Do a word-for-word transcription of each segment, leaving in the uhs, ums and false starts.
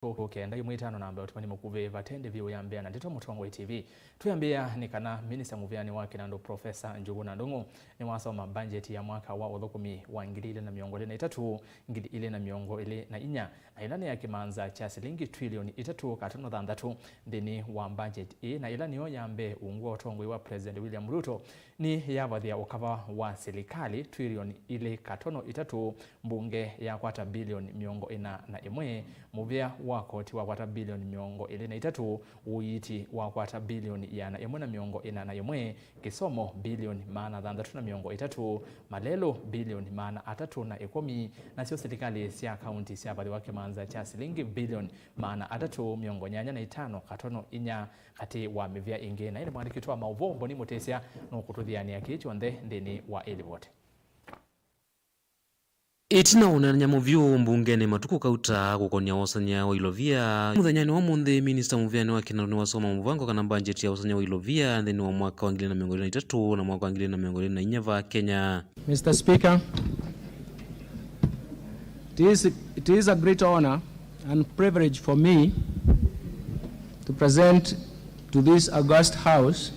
kenda ĩmwe itano namba ya ũtũmani mũkuvĩ vate ndevi ya mbea na ndeto Mũtongoi T V. Twĩambĩa nĩ kana minista mũvĩanĩ wa kĩnandũ Profesa Njuguna Ndung'u nĩwasoma mbanjeti ya mwaka wa ũthũkũmi wa ngili ilĩ na mĩongo ĩlĩ na itatũ, ngili ilĩ na mĩongo ĩlĩ na inya, na ĩla nĩ ya kĩmanza kya silingi twilioni itatũ katono thanthatũ nthĩnĩ wa mbanjeti ĩĩ, na ĩla nĩyo ya mbee ungu wa ũtongoi wa President William Ruto, nĩ yavathĩa ũkava wa silikalĩ twilioni ilĩ katono itatũ, mbunge yakwata bilioni mĩongo ĩna na ĩmwe, mũvĩa wa koti wakwata bilioni mĩongo ĩlĩ na itatũ, ũiiti wakwata bilioni ĩana ĩmwe na mĩongo ĩna na ĩmwe, kĩsomo bilioni maana thanthatũ na mĩongo ĩtatũ, malelũ bilioni maana atatũ na ĩkũmi, nasyo silikalĩ sya kaunti syavathĩwa kĩmanza kya silingi bilioni maana atatũ mĩongo nyanya na itano katono inya katĩ wa mĩvĩa ĩngĩ. Na ĩndĩ mwandĩki wa maũvoo Mboni Mũtĩsya nũkũtũthianĩa kĩĩ kyonthe nthĩnĩ wa ĩlivoti. Ĩtina wa ũneenany'a mũvyũ mbungenĩ Matukũ Kauta kũkonya wosany'a wa ilovia, mũthenyanĩ wa ũmũnthĩ, minista mũvĩanĩ wa kĩnandũ nĩwasoma mũvango kana mbanjeti ya wosany'a wa ilovia nthĩnĩ wa mwaka wa ngili na mĩongo ĩlĩ na itatũ na mwaka wa ngili na mĩongo ĩlĩ na inya va Kenya. Mister Speaker, it is, it is a great honor and privilege for me to present to this august House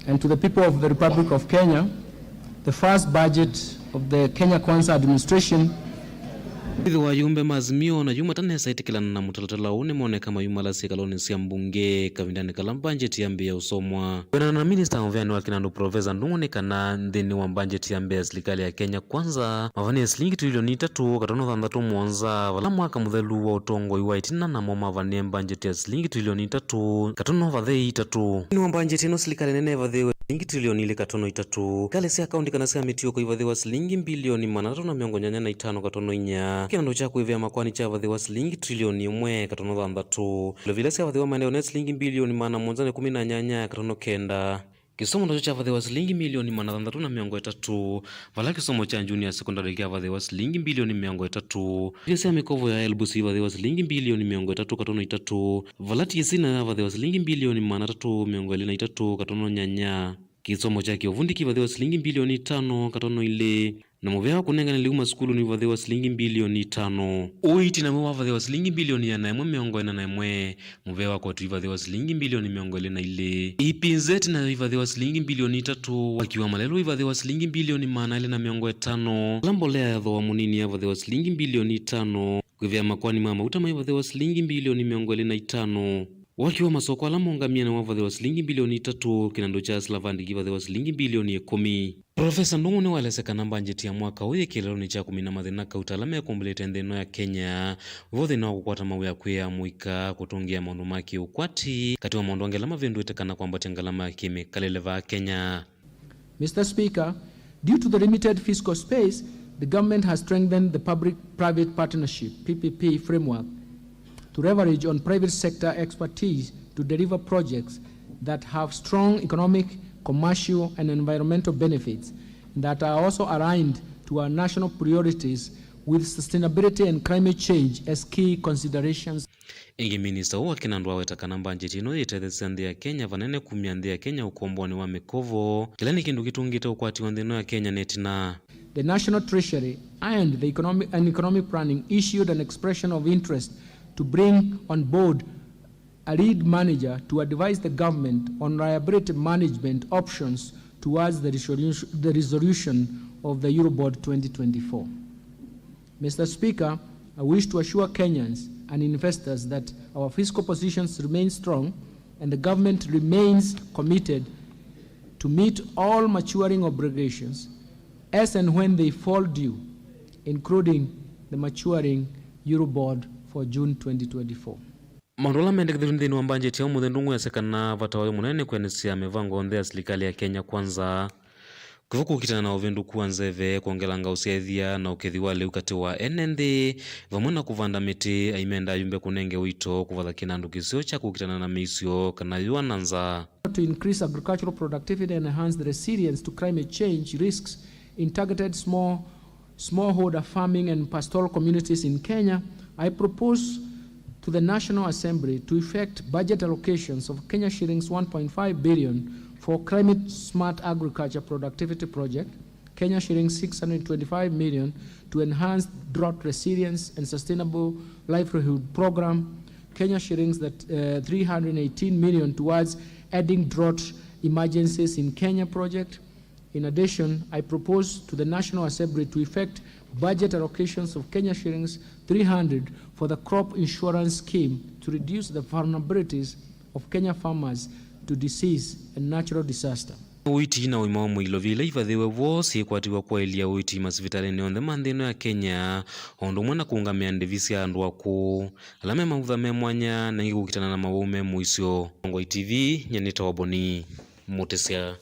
and to the people of the Republic of Kenya the first budget of the Kenya Kwanza administration. Ĩthĩwa ayumbe ma Azimio na yu matanesa ĩtĩkĩlana na mũtalatala ũũ nĩmoneka mayumalasya ĩkalonĩ sya mbunge kavindanĩ kala mbanjeti yambĩĩa ũsomwa. Kwĩanana na minista mũvĩanĩ wa kĩnandũ Profesa Ndung'u nĩ kana nthĩnĩ wa mbanjeti ya mbee ya silikalĩ ya Kenya Kwanza mavanĩe silingi trilioni itatũ katono thanthatũ mũonza, vala mwaka mũthelu wa ũtongoi wa ĩtina namo mavanĩe mbanjeti ya silingi trilioni itatũ katono vathei itatũ. Nthĩnĩ wa mbanjeti ĩno, silikalĩ nene ĩvathĩwe silingi trilioni ilĩ katono itatũ, silikalĩ sya kaunti kana sya mĩtiũko ivathĩwa silingi mbilioni maana atatũ na mĩongo nyanya na itano katono inya, kĩnandũ kya kũĩvĩa makoani kyavathĩwa silingi trilioni ĩmwe katono thanthatũ, ilovia ila syavathĩwa maendeeo ne silingi mbilioni maana mũonza na ĩkũmi na nyanya katono kenda. Kĩsomo nakyo kyavathĩwa silingi milioni maana thanthatũ na mĩongo ĩtatũ, vala kĩsomo kya junior secondary kyavathĩwa silingi mbilioni mĩongo ĩtatũ. Ilovia sya mĩkovo ya HELB syĩvathĩwa silingi mbilioni mĩongo ĩtatũ katono itatũ, vala TSC nayo yavathĩwa silingi mbilioni maana atatũ mĩongo ĩlĩ na itatũ katono nyanya. Kĩsomo kya kĩũvundi kĩvathĩwa silingi mbilioni itano katono ilĩ. Na mũvea wa kũnengane lĩu masukulu nĩvathĩwa silingi mbilioni itano. Ũiiti naw'o wavathĩwa silingi mbilioni ĩana ĩmwe mĩongo ĩna na ĩmwe. Mũvea wa koti ivathĩwa silingi mbilioni mĩongo ĩlĩ na ilĩ. EPZ nayo ivathĩwa silingi mbilioni itatũ. Waki wa malelũ ivathĩwa silingi mbilioni maana elĩ na mĩongo ĩtano. Vala mbolea ya thooa mũnini yavathĩwa silingi mbilioni itano. Kwĩvĩa makoani ma mauta maivathĩwa silingi mbilioni mĩongo ĩlĩ na itano. Waki wa masoko ala maũngamie nĩwavathĩwa silingi mbilioni itatũ, kĩnandũ kya silavandi kĩvathĩwa silingi mbilioni ĩkũmi. Profesa Ndung'u nĩwaelesya kana mbanjeti ya mwaka ũũ yĩ kĩeleelonĩ kya kũmina mathĩna kauta ala mekũmbĩlĩte nthĩ ĩno ya Kenya, wĩvo thĩna wa kũkwata mawĩa kwĩaa mũika, kũtũngĩa maũndũ ma kĩũkwati, katĩ wa maũndũ angĩ ala mavĩndũĩte kana kwambatya ngalama ya kĩmĩkalĩle vaa Kenya. Mister Speaker, due to the limited fiscal space, the government has strengthened the public-private partnership, P P P, framework to leverage on private sector expertise to deliver projects that have strong economic, commercial, and environmental benefits that are also aligned to our national priorities with sustainability and climate change as key considerations. Ĩngĩ, minista ũũ wa kĩnandũ aweta kana mbanjeti ĩno yĩtetheesya nthĩ ya Kenya vanene kumya nthĩ ya Kenya ũkomboanĩ wa mĩkovo, kĩla nĩ kĩndũ kĩtũngĩte ũkwati wa nthĩ ĩno ya Kenya netina. The National Treasury and the economic, and economic planning issued an expression of interest to bring on board a lead manager to advise the government on liability management options towards the resolution, the resolution of the Eurobond twenty twenty-four. Mister Speaker, I wish to assure Kenyans and investors that our fiscal positions remain strong and the government remains committed to meet all maturing obligations as and when they fall due, including the maturing Eurobond for June twenty twenty-four. Maũndũ ala mendekethĩtw'e nthĩnĩ wa mbanjeti ya ũmũnthĩ, Ndung'u easya kana vata wayo mũnene nĩ kũendeesya mĩvango yonthe ya silikalĩ ya Kenya Kwanza, kũvo kũkitana na ũvĩndũku wa nzeve, kwongelanga ũsyaĩthya na ũkethi wa lĩu katĩ wa ene nthĩ, vamwe na kũvanda mĩtĩ, aimenda ayumbe kũnenge ũito kũvatha kĩnandũ kĩseo kya kũkitana na mĩisyo kana yũa na nzaa. To increase agricultural productivity and enhance the resilience to climate change risks in targeted small smallholder farming and pastoral communities in Kenya, I propose to the National Assembly to effect budget allocations of Kenya shillings one point five billion for climate smart agriculture productivity project, Kenya shillings six hundred twenty-five million to enhance drought resilience and sustainable livelihood program, Kenya shillings that, uh, three hundred eighteen million towards adding drought emergencies in Kenya project. In addition, I propose to the National Assembly to effect budget allocations of Kenya shillings three hundred for the crop insurance scheme to reduce the vulnerabilities of Kenya farmers to disease and natural disaster. Ũiiti na ũima wa mũilo, vĩ ila ivathĩwe woo syĩkwatĩw'a kwaĩlya ũiiti masivitalĩnĩ onthe ma nthĩ ĩno ya Kenya, o ũndũ ũmwe na kũũngamĩa ndĩvi sya andũ akũũ, ala me mavutha me mwanya, na ĩngĩ kũkitana na mawau me mũisyo. Ongoi T V, nyie nĩtawa Boni Mũtĩsya.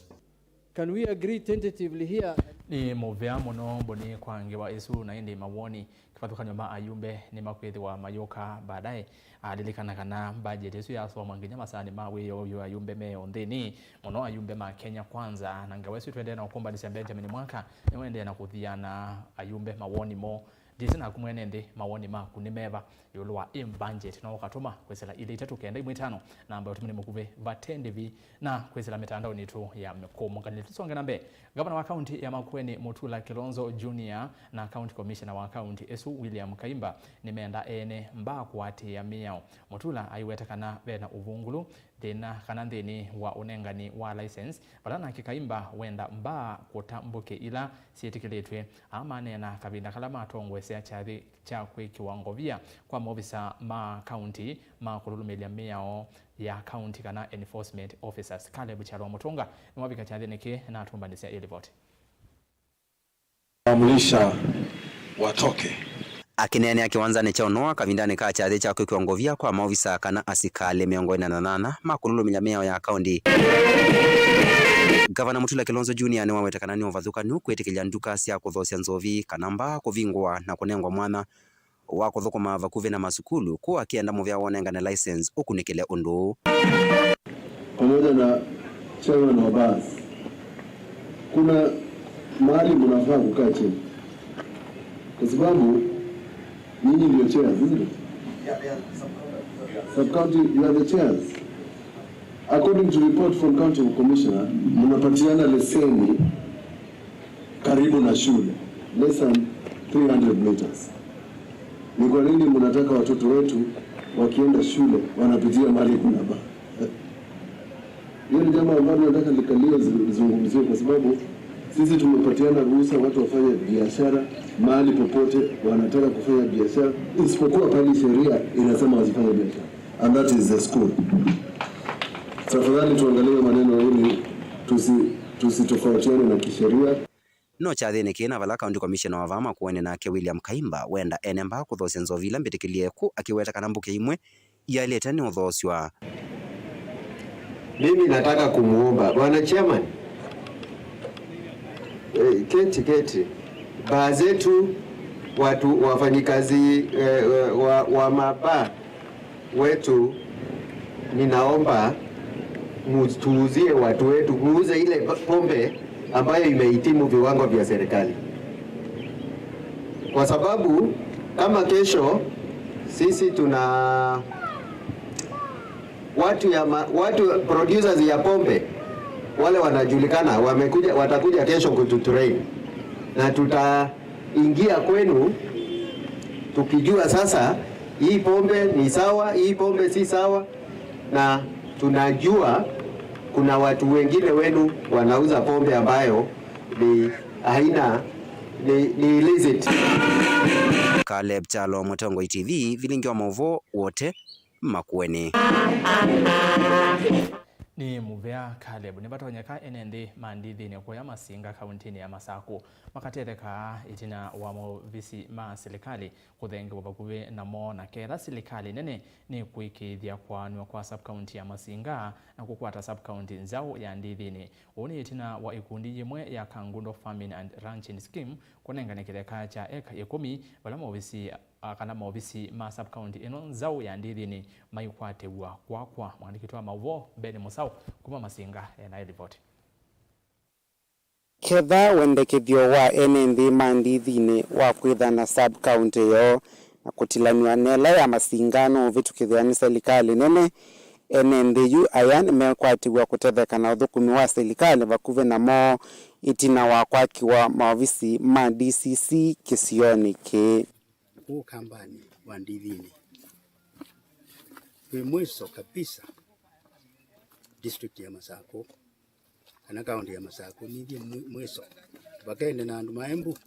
Can we agree tentatively here? Nĩ mũvea mũno Boni kwa ngewa ĩsu, na ĩndĩ mawoni kĩvathũkany'o ma ayumbe nĩmakwĩthĩwa mayũka baadaye. Alilikana kana budget ĩsu yasomwa nginya masaanĩ ma wĩoo yu ayumbe me o nthĩnĩ mũno, ayumbe ma Kenya Kwanza. Na ngewa ĩsu twendee na ũkũmbanĩsya Benjamin Mwaka nĩwaendee na kũthiana ayumbe mawoni moo. Ndĩsĩ naku mwene nthĩ, mawoni maku nĩ meva ĩũlũ wa ĩ budget? No ũkatũma kwĩsĩla ilĩ itatũ kenda imwe itano, namba ya ũtũmani mũkuvĩ vate ndĩvi, na kwĩsĩla mĩtandaonĩ itũ ya mĩkũmũnganĩle. Tũsonge na mbee. Ngavana wa kaunti ya Makueni Mutula Kilonzo Junior na County Commissioner wa kaunti ĩsu William Kaimba nĩmenda ene mbaa kũatĩĩa mĩao. Mutula aiweta kana vena ũvungũlu, thĩna kana nthĩnĩ wa ũnengani wa license, vala nake Kaimba wenda mbaa kũtambũke ila syĩtĩkĩlĩtw'e. Aa maneena kavinda kala matongoesya kyathĩ kya kwĩkĩwa ngovia kwa maovisa ma kaunti ma kũlũlũmĩlya mĩao ya kaunti kana enforcement officers. Caleb Kyalo Mũtũnga nĩwavika kyathĩnĩ kĩĩ na atũmbanĩsya ĩ livoti. Kuamrisha watoke. Akĩneenea kĩwanzanĩ kya Ũnoa kavindanĩ ka kyathĩ kya kwĩkĩwa ngovia kwa maovisa kana asikalĩ mĩongo ĩna na nana ma kũlũlũmĩlya mĩao ya kaunti, Ngavana Mutula Kilonzo Junior nĩwaweta kana nĩ ũvathũkanu kwĩtĩkĩlya nduka sya kũthosya nzovi kana mbaa kũvingũwa na kũnengwa mwanya wa kũthũkũma vakuvĩ na masukulu, kũu akĩenda mũvea wa ũnengane license ũkunĩkĩle ũndũ ũũ. Pamoja na chairman wa bars, kuna mahali mnafaa kukaa chini, kwa sababu nyinyi ndio chairs, isn't it? Sub county, you are the chairs. According to report from county commissioner, mnapatiana leseni karibu na shule, less than three hundred meters. Ni kwa nini mnataka watoto wetu wakienda shule wanapitia mahali kuna baa? Hiyo ni jambo ambalo nataka likaliwe zi-, lizungumziwe, kwa sababu sisi tumepatiana ruhusa watu wafanye biashara mahali popote wanataka kufanya biashara, isipokuwa pale sheria inasema wasifanye biashara. And that is the school. Tafadhali tuangalie maneno ili tusi-, tusitofautiane na kisheria. No kyathĩnĩ kĩĩ na vala County Commissioner wa vaa Makueni nake William Kaimba wenda ene mbaa kũthosya nzovi ila mbĩtĩkĩlye, kũu akĩweta kana mbuke imwe iyaĩlĩte nĩ ũthosywa. Mimi nataka kumuomba Bwana Chairman, eh, keti, keti. Baa zetu, watu, wafanyikazi, eh, eh, wa, wa mabaa wetu, ninaomba mutuuzie watu wetu, muuze ile pombe ambayo imehitimu viwango vya serikali, kwa sababu kama kesho sisi tuna watu ya ma-, watu producers ya pombe wale wanajulikana, wamekuja, watakuja kesho kututrain, na tutaingia kwenu tukijua sasa hii pombe ni sawa, hii pombe si sawa, na tunajua kuna watu wengine wenu wanauza pombe ambayo ni haina, ni, ni illicit. Caleb Kyalo, Mũtongoi T V, vilingi wa maũvoo wote Makueni. Nĩ mũvea Caleb. Nĩvatonyeka ene nthĩ ma ndithinĩ kũya Masinga kauntinĩ ya Masakũ makatetheka ĩtina wa maovisi ma silikalĩ kũthengewa vakuvĩ namo, na ketha silikalĩ nene nĩkwĩkĩĩthya kwaanw'a kwa sub-county ya Masinga na kũkwata sub-county nzaũ ya ndithinĩ. Ũũ nĩ ĩtina wa ĩkundi yĩmwe ya Kangundo Farming and Ranching Scheme kũnengane kĩtheka kya eka ĩkũmi, vala maovisi, a, kana maovisi ma sub-county ĩno nzaũ ya ndithinĩ maikwatĩw'a kwakwa. Mwandĩki witũ wa maũvoo Ben Mũsaũ kuma Masinga ena ĩlivoti. Ketha wendekethyo wa ene nthĩ ma ndithinĩ wa kwĩtha na sub-county yoo na kũtilanw'a na ĩla ya Masinga no ũvĩtũkĩthĩwa nĩ silikalĩ nene, ene nthĩ yu aya nĩmekwatĩw'a kũtetheka na ũthũkũmi wa silikalĩ vakuvĩ namo, ĩtina wa kwakiwa maovisi ma D C C kĩsionĩ kĩĩ. Kũu Kambanĩ wa Ndithinĩ, twĩ mwiso kabisa district ya Masakũ, kana kaunti ya Masakũ, nithyĩ mwi-, mwiso. Tũvakene na andũ ma Embu,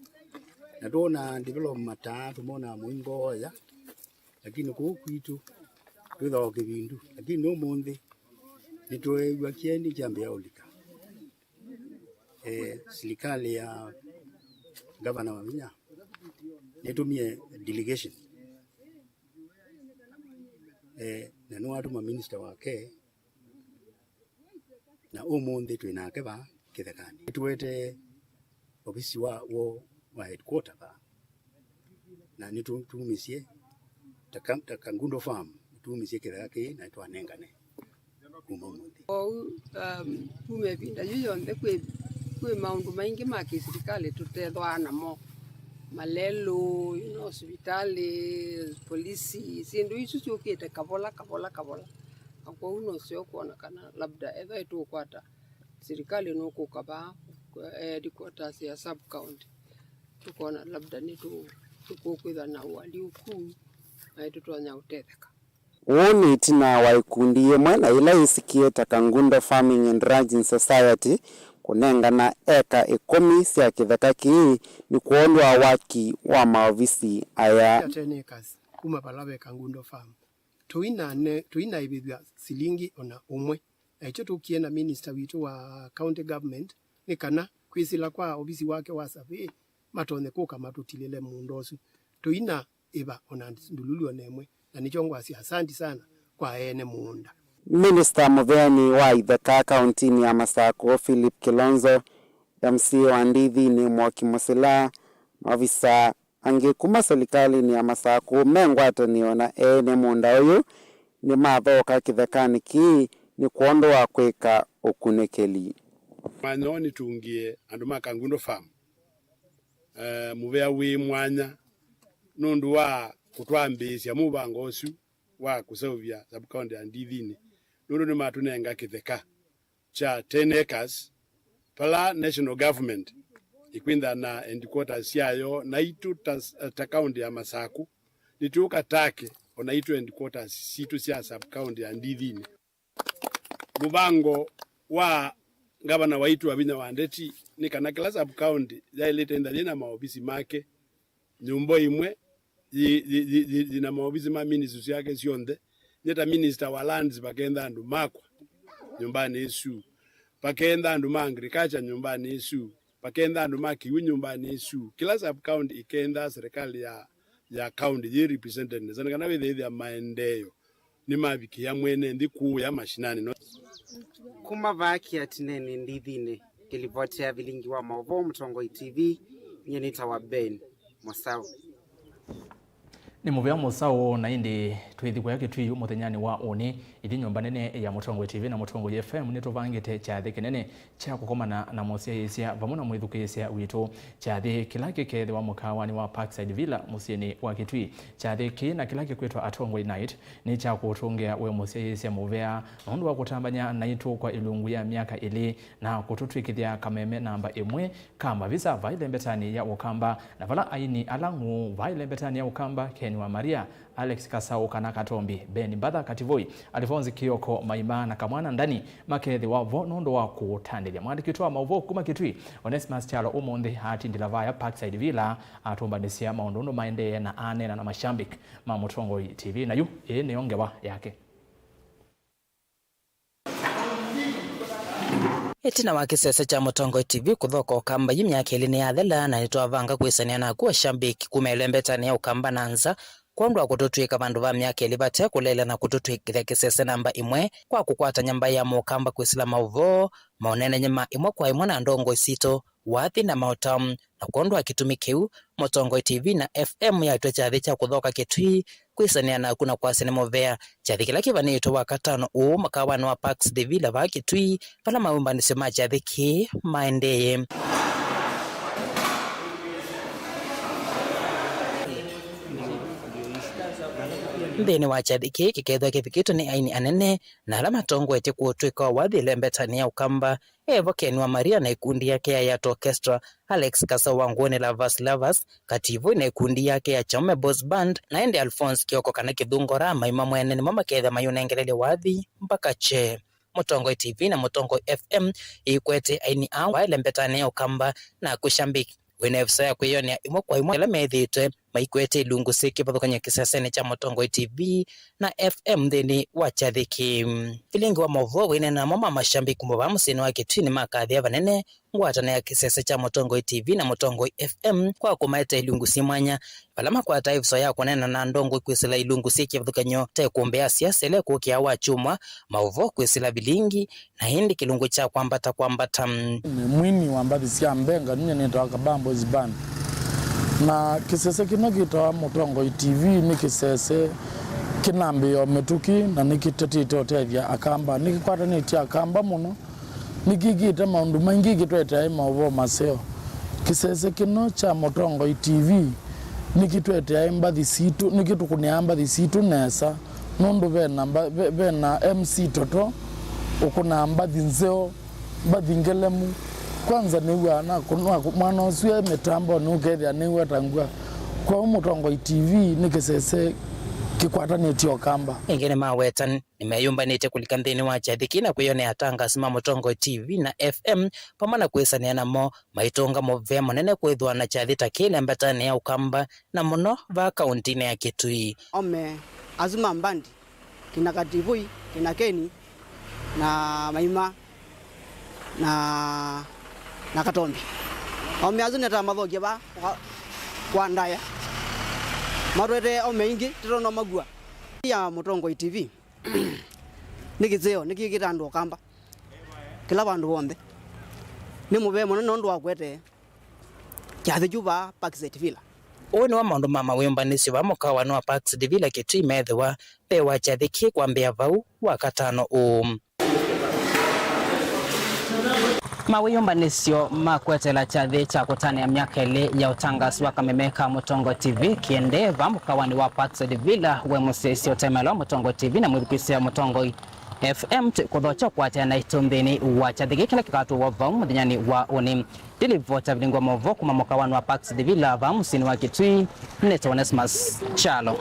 na twonaa develop mataa, tũmonaa mũingo woya, lakini kũu kwitũ twĩthawa kĩvindu. Lakini ũmũnthĩ nĩtweew'a kĩeni kyambĩĩa ũlika. Eh, silikalĩ ya Ngavana Wavinya nĩtũmie delegation, eh, na nĩwatũma minista wake, na ũmũnthĩ twĩ nake vaa kĩthekanĩ. Nĩtũetee ovisi wa, wa, wa headquarter vaa, na nĩtũtumisye ta Ka-, ta Kangundo Farm, nĩtumisye kĩtheka kĩĩ na nĩtwanengane kuma ũmũnthĩ. Kwoou, um, kuma ĩvinda yu yonthe kwĩ, kwĩ maũndũ maingĩ ma kĩsilikalĩ tũtethwaa namo, malelũ, you know, sivitalĩ, polisi, syĩndũ isu syũkĩte kavola, kavola, kavola. Na kwoou no seo kwona kana labda ethwa ĩtũkwata silikalĩ nũkũka vaa, eh, headquarters ya sub county, tũkona labda nĩtũ-, tũkũkwĩthwa na ũalyũku, na nĩtũtonya ũtetheka. Ũũ nĩ ĩtina wa ĩkundi yĩmwe na yĩla yĩsikie ta Kangundo Farming and Ranching Society kũnengana eka ĩkũmi sya kĩtheka kĩĩ nĩ kwondũ wa waki wa maovisi aya. Ten acres kuma vala ve Kangundo Farm. Tũina ne-, tũinaĩvĩthw'a silingi ona ũmwe. Na ĩkyo tũkie na minista witũ wa county government nĩ kana kwĩsĩla kwa ovisi wake wa survey matonye kũka matũtilĩle mũũnda ũsu. Tũina ĩva ona ndululu ona ĩmwe, na nĩkyo ngwasya asanti sana kwa ene mũũnda. Minista mũveani wa itheka kauntinĩ ya Masakũ, Philip Kilonzo, M C A wa Ndithinĩ Mwoki Mũsila, maovisa angĩ kuma silikalĩnĩ ya Masakũ me ngwatanĩo na ene mũũnda ũyũ nĩmathooka kĩthekanĩ kĩĩ nĩ kwondũ wa kwĩka ũkunĩkĩli. Mwanya ũũ nĩtũngĩe andũ ma Kangundo Farm, eh, mũvea wĩ mwanya nũndũ wa kũtwambĩĩsya mũvango ũsu wa kũseũvya sub-county ya Ndithinĩ, nũndũ nĩmatũnenga kĩtheka kya ten acres, vala national government ĩkwĩntha na headquarters syayo, naitũ ta, ta county ya Masakũ, nĩtũũka take o naitũ headquarters sitũ sya sub-county ya Ndithinĩ. Mũvango wa ngavana waitũ Wavinya wa Ndeti nĩ kana kĩla sub-county yaĩlĩte ĩntha yĩ na maovisi make nyũmba ĩmwe yĩ, yĩ, yĩ, yĩ, yĩ na maovisi ma ministries syake syonthe. Nye ta minister wa lands, vakentha andũ makwa nyũmbanĩ ĩsu, vakentha andũ ma agriculture nyũmbanĩ ĩsu, vakentha andũ ma kĩw'ũ nyũmbanĩ ĩsu. Kĩla sub-county ĩkentha serikali ya, ya county yĩ represented nesa, nĩ kana wĩthĩĩthya maendeeo nĩmavikĩa mwene nthĩ kũũya mashinani. No. Kuma vaa Kĩatinenĩ Ndithinĩ, kĩlivoti ya vilingi wa maũvoo Mũtongoi T V, nyie nĩtawa Ben Mũsaũ. Nĩ mũvea Mũsaũ, na ĩndĩ twĩthi kũya Kĩtui mũthenyanĩ wa ũnĩ, ithyĩ nyũmba nene ya Mũtongoi T V na Mũtongoi F M nĩtũvangĩte kyathĩ kĩnene kya kũkomana na mũsyaĩĩsya vamwe na mwĩthukĩĩsya witũ. Kyathĩ kĩla kĩkeethĩwa mũkaawanĩ wa Parkside Villa mũsyĩnĩ wa Kĩtui. Kyathĩ kĩĩ na kĩla kĩkwĩtwa Atongoi Night nĩ kya kũũtũngĩa we mũsyaĩĩsya mũvea nũndũ wa kũtambany'a naitũ kwa ĩlungu ya myaka ĩlĩ na kũtũtw'ĩkĩthya kameme namba ĩmwe ka mavisa vaa ĩlembetanĩ ya Ũkamba, na vala aini ala ng'ũũ vaa ĩlembetanĩ ya Ũkamba, Ken wa Maria, Alex Kasaũ kana Katombi, Ben Mbatha Kativoi, Alphonse Kioko Maima na Kamwana Ndani makeethĩwa vo nũndũ wa kũũtandĩthya. Mwandĩki witũ wa maũvoo kuma Kĩtui, Onesmus Kyalo, ũmũnthĩ aatindĩla vaya Parkside Villa atũmbanĩsya maũndũ ũndũ maendee na aneena na mashambik ma Mũtongoi T V, na yu ĩĩ nĩyo ngewa yake. Ĩtina wa kĩsese kya Mũtongoi T V kũthoka Ũkamba, yu myaka ĩlĩ nĩyathela, na nĩtwavanga kwĩsanĩa naku ashambiki kuma ĩlembetanĩ ya Ũkamba na nza, kwondũ wa kũtũtw'ĩĩka vandũ va myaka ĩlĩ vate kũleela na kũtũtw'ĩkĩthya kĩsese namba ĩmwe kwa kũkwatany'a mbaĩ ya Mũkamba kwĩsĩla maũvoo, maũneenany'a ma ĩmwe kwa ĩmwe na ndongoi sitũ, wathi na maũtao. Na kwondũ wa kĩtumi kĩu, Mũtongoi T V na F M yaĩtwe kyathĩ kya kũthoka Kĩtui kwĩsanĩa naku na kwasya nĩ mũvea. Kyathĩ kĩla kĩvanĩtwe Wakatano ũũ mũkawanĩ wa Parkside Villa vaa Kĩtui, vala maũmbanĩsyo ma kyathĩ kĩĩ maendee. Nthĩnĩ wa kyathĩ kĩĩ kĩkethwa kĩvikĩtwe nĩ aini anene na ala matongoetye kũtw'ĩka o wathi ĩlembetanĩ ya Ũkamba, evo Ken wa Maria na ĩkundi yake ya Yato Orchestra, Alex Kasau wa Nguonĩ Lovers Lovers, Kativoi na ĩkundi yake ya Chaume Boys Band, na ĩndĩ Alphonse Kioko kana Kĩthungora, Maima Mwene nĩmo makethwa mayũnengelelya wathi mpaka kye. Mũtongoi T V na Mũtongoi F M ikwete aini aa waĩle mbetanĩ ya Ũkamba na kũshambiki. Wĩna ĩvuso ya kwĩyonea ĩmwe kwa ĩmwe ala methĩĩtwe maikwete ilungu syĩ kĩvathũkany'o kĩsesenĩ kya Mũtongoi T V na F M nthĩnĩ wa kyathĩ kĩĩ. Vilingi wa maũvoo wĩneena namo ma mashambiki kuma vaa mũsyĩnĩ wa Kitui nĩmakathĩa vanene ngwatanĩo ya kĩsese kya Mũtongoi T V na Mũtongoi F M kwa kũmaete ilungu syĩ mwanya, vala makwataa ĩvuso ya kũneena na ndongoi kwĩsĩla ilungu syĩ kĩvathũkany'o ta ĩkũmbĩ ya siasa ĩla ĩkũkĩa wa kyumwa, maũvoo kwĩsĩla vilingi, na ĩndĩ kĩlungu kya kwambata kwambata. Nĩ mwini wa mbathi sya mbenga, ninyie nĩtawa Kabambos Band. Na kĩsese kĩno kĩtawa Mũtongoi T V nĩ kĩsese kĩnambĩĩo mĩtũkĩ na nĩkĩtatĩte ũtethya Akamba. Nĩkĩkwatanĩtye Akamba mũno. Nĩkĩkĩte maũndũ maingĩ kĩtwete aĩ maũvoo maseo. Kĩsese kĩno kya Mũtongoi T V nĩkĩtwete aĩ mbathi sitũ, nĩkĩtũkũnĩaa mbathi sitũ nesa, nũndũ vena mba-, ve-, vena M C Toto ũkũnaa mbathi nzeo, mbathi ngelemu. Kwanza nĩw'aa nakũ-, nakũ-, mwana ũsu e mĩtambonĩ ũkethĩa nĩw'aa ta ngua. Kwoou Mũtongoi T V nĩ kĩsese kĩkwatanĩtye Ũkamba. Ĩngĩ nĩmaweta nĩmeyũmbanĩtye kũlika nthĩnĩ wa kyathĩ kĩĩ na kwĩyonea atangasi ma Mũtongoi T V na F M vamwe na kwĩsanĩa namo, maitũnga mũvea mũnene kwĩthĩwa na kyathĩ ta kĩĩ lembetanĩ ya Ũkamba, na mũno vaa kaũntĩnĩ ya Kitui. Ome asu ma mbandi, kina Kativoi, kina Keni, na Maima, na, na Katombi. Ome asu nĩtamathokya vaa kwa, kwa ndaya. Matwete ome ingĩ, tĩtono makua. Ya Mũtongoi T V. Nĩ kĩseo, nĩkĩkĩte andũ Ũkamba kĩla vandũ vonthe. Nĩ mũvea mũno nũndũ wa kũete kyathĩ kyu vaa Parkside Villa. Ũũ nĩwe maũndũ ma mawĩũmbanĩsyo vaa mũkawanĩ wa Parkside Villa Kitui methĩwa mbee wa kyathĩ kĩĩ kwambĩĩa vau Wakatano ũũ. Mawĩũmbanĩsyo ma kũeteela kyathĩ kya kũtanĩa myaka ĩlĩ ya ũtangasi wa kameme ka Mũtongoi T V kĩendee vaa mũkawanĩ wa Parkside Villa wĩ mũsyaĩĩsya ũtemelwa Mũtongoi T V na mwĩthukĩĩsya Mũtongoi F M. Tũikũthokya kũatĩĩa naitũ nthĩnĩ wa kyathĩ kĩĩ kĩla kĩkatũwa vau mũthenyanĩ wa ũnĩ. Ndilivota vilingi wa maũvoo kuma mũkawanĩ wa Parkside Villa vaa mũsyĩnĩ wa Kitui, nĩtawa Onesmus Kyalo.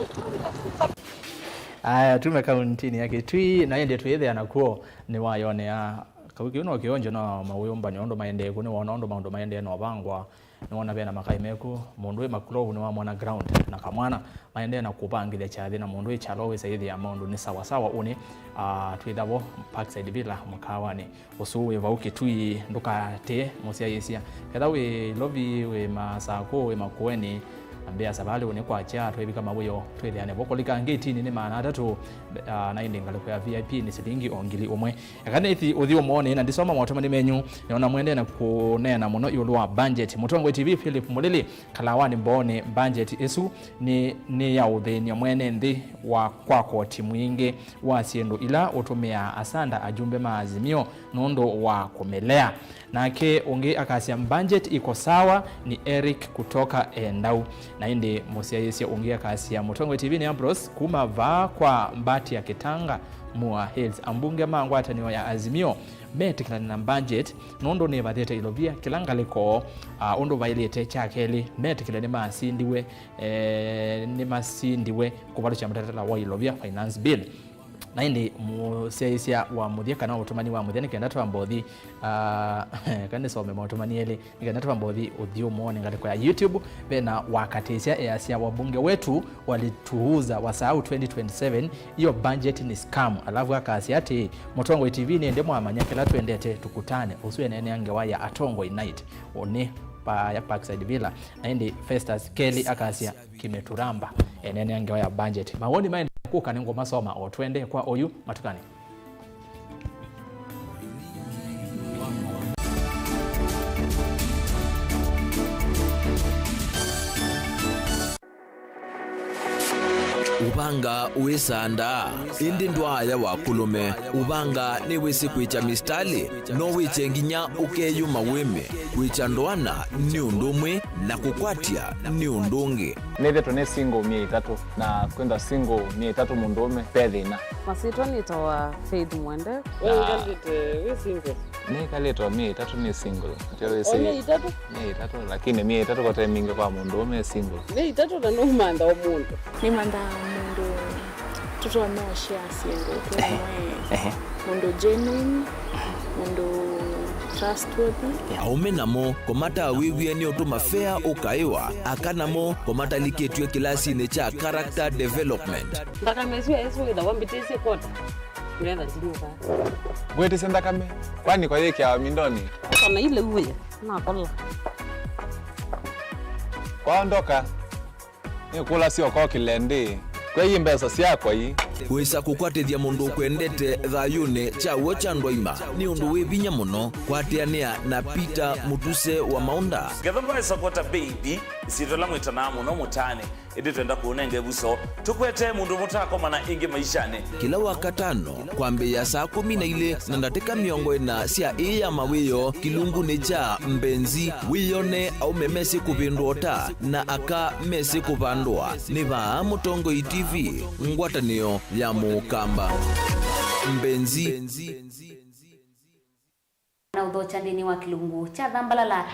Aya, tume kauntinĩ ya Kitui, na ĩndĩ twĩthĩa nakw'o nĩwayonea. Kau kĩu no kĩonjo na mawĩũmbanĩo ũndũ maendee kũ, nĩwona ũndũ maũndũ maendee na ũvangwa, nĩwona vena makai meku, mũndũ wĩ makulovu nĩwamwona ground, na kamwana maendee na kũvangĩthya kyathĩ, na mũndũ wĩ kyalo wĩsa ĩthĩa maũndũ nĩ sawa sawa. Ũnĩ, ah, twĩthavo Parkside Villa mũkawanĩ. Ũsu wĩ vau Kitui, ndũkatĩe mũsyaĩĩsya. Ketha wĩ Ilovi, wĩ Masakũ, wĩ Makueni, ambĩa savalĩ ũnĩ kwakya, twĩvika mawĩo, twĩthĩane vo. Kũlika ngetinĩ nĩ maana atatũ, ah, na ĩndĩ ngalĩko ya V I P nĩ silingi o ngili ũmwe. Eka nĩthi ũthyũmũonĩ na ndisoma motũmani menyu, nĩona mwendee na kũneena mũno ĩũlũ wa budget. Mũtongoi T V Philip Mũlili, Kalawanĩ Mboonĩ, budget ĩsu nĩ, nĩ ya ũthĩny'a mwene nthĩ wa kwa koti mwingĩ wa syĩndũ ila ũtũmĩaa asanda ajumbe ma Azimio nũndũ wa kũmĩlea. Nake ũngĩ akasya, budget iko sawa, ni Eric kutoka Endau. Na ĩndĩ mũsyaĩĩsya ũngĩ akasya, Mũtongoi T V nĩ Ambrose kuma vaa kwa Mbati ya Kitanga, Mua Hills. Ambunge ma ngwatanĩo ya Azimio metĩkĩlana na budget nũndũ nĩvathĩte Ilovia kĩla ngalĩko, ah, ũndũ vaĩlĩte. Kya kelĩ, metĩkĩle nĩmasindiwe, eh, nĩmasindiwe kũvalũkya mũtalatala wa Ilovia Finance Bill. Na ĩndĩ mũsyaĩĩsya wa mũthya kana ũtũmani wa mũthya nĩ kenda twambothi, ah, kana nĩsome maũtũmani elĩ, nĩ kenda twambothi ũthyũmũonĩ ngalĩko ya YouTube, vena wakatĩsya easya, wabunge wetu walituuza wasahau twenty twenty-seven, hiyo budget ni scam. Alafu akasya atĩ, Mũtongoi T V nĩ ĩndĩ mwamanya kĩla twendete tukutane, ũsu eneenea ngewa ya Atongoi Night, ũnĩ pa ya Parkside Villa. Na ĩndĩ Festus Kelly akasya, kimeturamba, eneenea ngewa ya budget. Mawoni maendee kũka, nĩngũmasoma o twende kwa oyu matukani. Anga wĩsaa ndaa, ĩndĩ ndwaaya wakũlũme. Ũvanga nĩwĩsĩ kwĩkya mĩsitalĩ, no wĩkye nginya ũkeyũma wĩme. Kwĩkya ndoana nĩ ũndũ ũmwe, na kũkwatya nĩ ũndũ ũngĩ. Nĩthĩtwe nĩ single myei ĩtatũ, na kwĩthwa single myei ĩtatũ mũndũũme, ve thĩna. Masyĩtwa nĩtawa Faith Mwende. We wĩkalĩte wĩ single? Nĩkalĩtwe myei ĩtatũ nĩ single. Ndio wĩsĩ. O myei ĩtatũ? Myei ĩtatũ, lakini myei ĩtatũ kote mingĩ kwa mũndũũme single. Myei ĩtatũ na nũmantha o mũndũ. Nĩmanthaa mũndũ tũtonya ũshare syĩndũ twĩ. Ehe. Mũndũ genuine, mũndũ trustworthy. Aũme namo, kũmatawĩw'e nĩ ũtũma fea ũkaĩwa, aka namo, kũmatalikĩtw'e kĩlasinĩ kya character development. Nthakame ĩsu yaĩsũ wĩthawa mbĩtĩsye kota, ngetha ndinyuka. Ngwĩtĩsye nthakame, kwani kwayĩkĩawa mindoni? Kana ile uwe, nakola. Kwaondoka. Nĩkũlasya ũkokĩle ndĩ, kwei mbesa syakwa ii. Wĩsa kũkwatĩthya mũndũ ũkwendete thayũnĩ kya w'o kya ndwaima nĩ ũndũ wĩ vinya mũno. Kwatĩanĩa na Peter Mũtuse wa Maũnda. Ngetha ndwaĩsa kwota baby, ĩsyĩtwa ĩla mwĩtanaa mũno mũtaanĩ, ĩndĩ twenda kũũnenga ĩvuso, tũkwete mũndũ mũtakomana ĩngĩ maishanĩ. Kĩla Wakatano, kwambĩĩa saa kũmi na ilĩ na ndatĩka mĩongo ĩna sya ĩĩ ya mawĩoo kĩlungunĩ kya Mbenzi, wĩyone aũme mesĩ kũvĩndũa ũta na aka mesĩ kũvandũa. Nĩ vaa Mũtongoi T V, ngwatanĩo ya Mũkamba. Mbenzi. Na ũthokya nthĩnĩ wa kĩlungu kya Thambalala.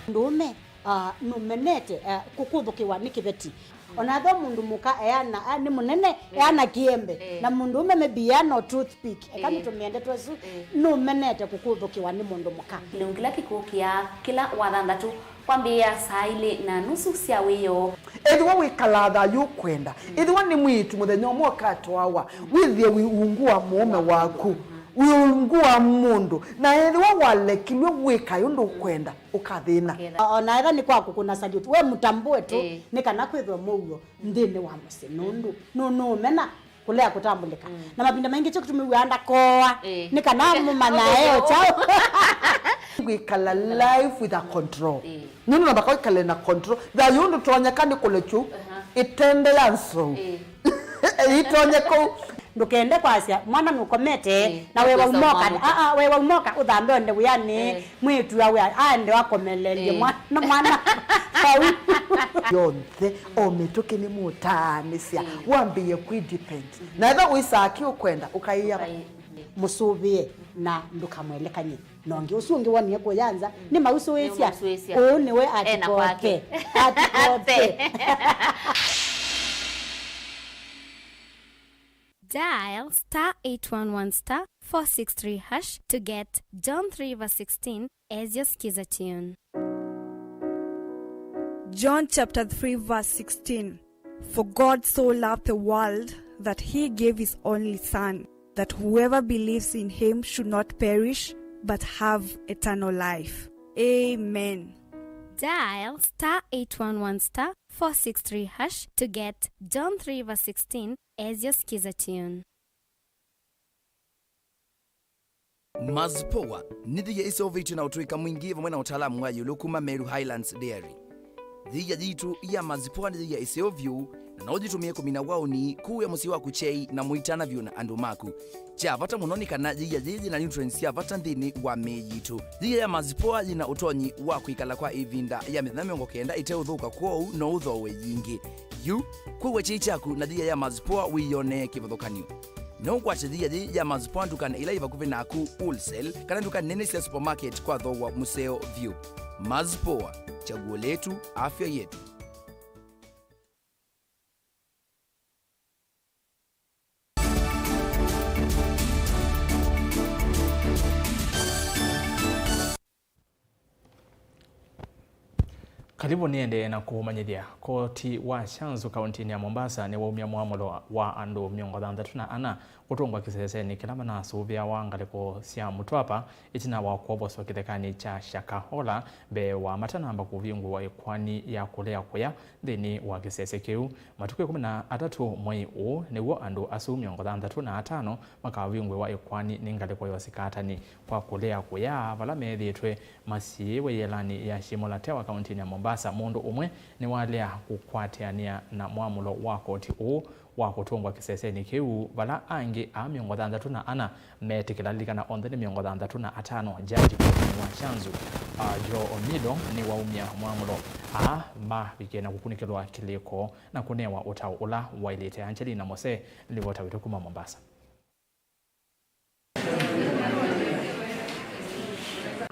Mũndũũme, ah, nũmenete, ah, kũkũthũkĩwa nĩ kĩveti. Ona ethĩwa mũndũ mũka eana, ah, nĩ mũnene, eh, eana kĩembe. Eh. Na mũndũũme maybe eana o toothpick. Eka, eh, nĩtũmĩe ndeto ĩsu, eh, nũmenete kũkũthũkĩwa nĩ mũndũ mũka. Kĩlungu kĩla kĩkũkĩa kĩla Wathanthatũ kwambĩĩa saa ilĩ na nusu sya wĩoo. Ethĩwa wĩkalaa thayũ ũkwenda, ethĩwa nĩ mwĩĩtu mũthenya ũmwe ũkatwawa, wĩthĩe wĩ ungu wa mũũme waku, wĩ ungu wa mũndũ, na ethĩwa walekilw'e wĩkae ũndũ ũkwenda, ũkathĩna. Ũkethĩa. O na ethĩwa nĩ kwa kũkũna salute, we mũtambũe tu, ĩĩ, nĩ kana kwĩthwe mũuo nthĩnĩ wa mũsyĩ, nũndũ nũ-, nũũmena kũlea kũtambũlĩka. Mm. Na mavinda maingĩ kyo kĩtũmĩw'aa ndakoa, ĩĩ, nĩ kana mũmanyae o kyaũ. Kwĩkala life with a control. Ĩĩ. Nũndũ namba kwĩkale na control. Thayũ ndũtonyeka nĩ kũlekyu, aha, ĩtende ya nzou. Ĩĩ. Ĩtonye kũu. Ndũkende kwasya mwana nũkomete, ĩĩ, na wewa ũkosa ũmoka, mwana. Aa, wewa ũmoka ũthambe onde wĩanĩ. Ĩĩ. Mwĩĩtu awe aende wakomelelye, ĩĩ, mwana, mwana. Vau. Yonthe, o mĩtũkĩ nĩ mũtaanĩsya, ĩĩ, wambĩĩe kwĩ depend. Na ethĩwa ũisaa kĩ ũkwenda, ũkaĩa. Ũkaĩ-, mũsũvĩe na ndũkamwelekany'e na ũngĩ. Ũsu ũngĩ wonie kũya nza, mm, nĩmausũĩsya. Nĩmausũĩsya. Ũũ nĩwe. Ena kwake. Atikote. Atikote. Dial star eight one one star four six three hash to get John three verse sixteen as your skiza tune. John chapter three verse sixteen. For God so loved the world that he gave his only Son, that whoever believes in him should not perish but have eternal life. Amen. Dial star eight one one star four six three hash to get John three verse sixteen as your skiza tune. Mazpoa nĩ thia ĩseũvĩtw'e na ũtũĩka mwingĩ vamwe na ũtaalamu wa ĩũlũ kuma Meru Highlands Dairy. Thia yitũ ya Mazpoa nĩ thia ĩseũ vyũ, na no ũyĩtũmĩe kũmina waũni, kũĩa mũsyĩ waku kyei, na mũitana vyũ na andũ maku. Kya vata mũno nĩ kana thia yĩĩ yĩ na nutrients sya vata nthĩnĩ wa mĩĩ yitũ. Thia ya Mazpoa yĩ na ũtonyi wa kwĩkala kwa ĩvinda ya mĩthenya mĩongo kenda ĩteũthũka, kwoou no ũthooe yingĩ. Yu, kũĩa kyei kyaku na thia ya Mazpoa wĩyonee kĩvathũkany'o. No ũkwate thia yĩĩ ya Mazpoa ndukanĩ ila yĩ vakuvĩ naku, wholesale, kana nduka nene sya supermarket kwa thooa mũseo vyũ. Mazpoa, chaguo letu, afya yetu. Karibu nĩendee na kũmanyĩthya. Koti wa Shanzu kauntinĩ ya Mombasa nĩwaumya mwamũlo wa andũ mĩongo thanthatũ na ana kũtũngwa kĩsesenĩ kĩla manasũvĩawa ngalĩko sya Mtwapa ĩtina wa kwovoswa kĩthekanĩ kya Shakahola mbee wa matanamba kũvingũa ĩkoani ya kũlea kũya nthĩnĩ wa kĩsese kĩu. Matukũ ĩkũmi na atatũ mwei ũũ nĩw'o andũ asu mĩongo thanthatũ na atano makavingũĩwa ĩkoani nĩ ngalĩko ya ũsikatani kwa kũlea kũya vala methĩĩtwe masyĩĩwe ĩelanĩ ya Shimo la Tewa kauntinĩ ya Mombasa. Asa mũndũ ũmwe nĩwalea kũkwatĩanĩa na mwamũlo wa koti ũũ wa kũtũngwa kĩsesenĩ kĩu, vala angĩ aa mĩongo thanthatũ na ana meetĩkĩla. Lilikana, onthe nĩ mĩongo thanthatũ na atano. Jaji kotinĩ wa Shanzu, uh, Joe Omido nĩwaumya mwamũlo. Aa mavikie na kũkunĩkĩlwa kĩlĩko na kũnewa ũtao ũla waĩlĩte. Angelina Mose, livota witũ kuma Mombasa.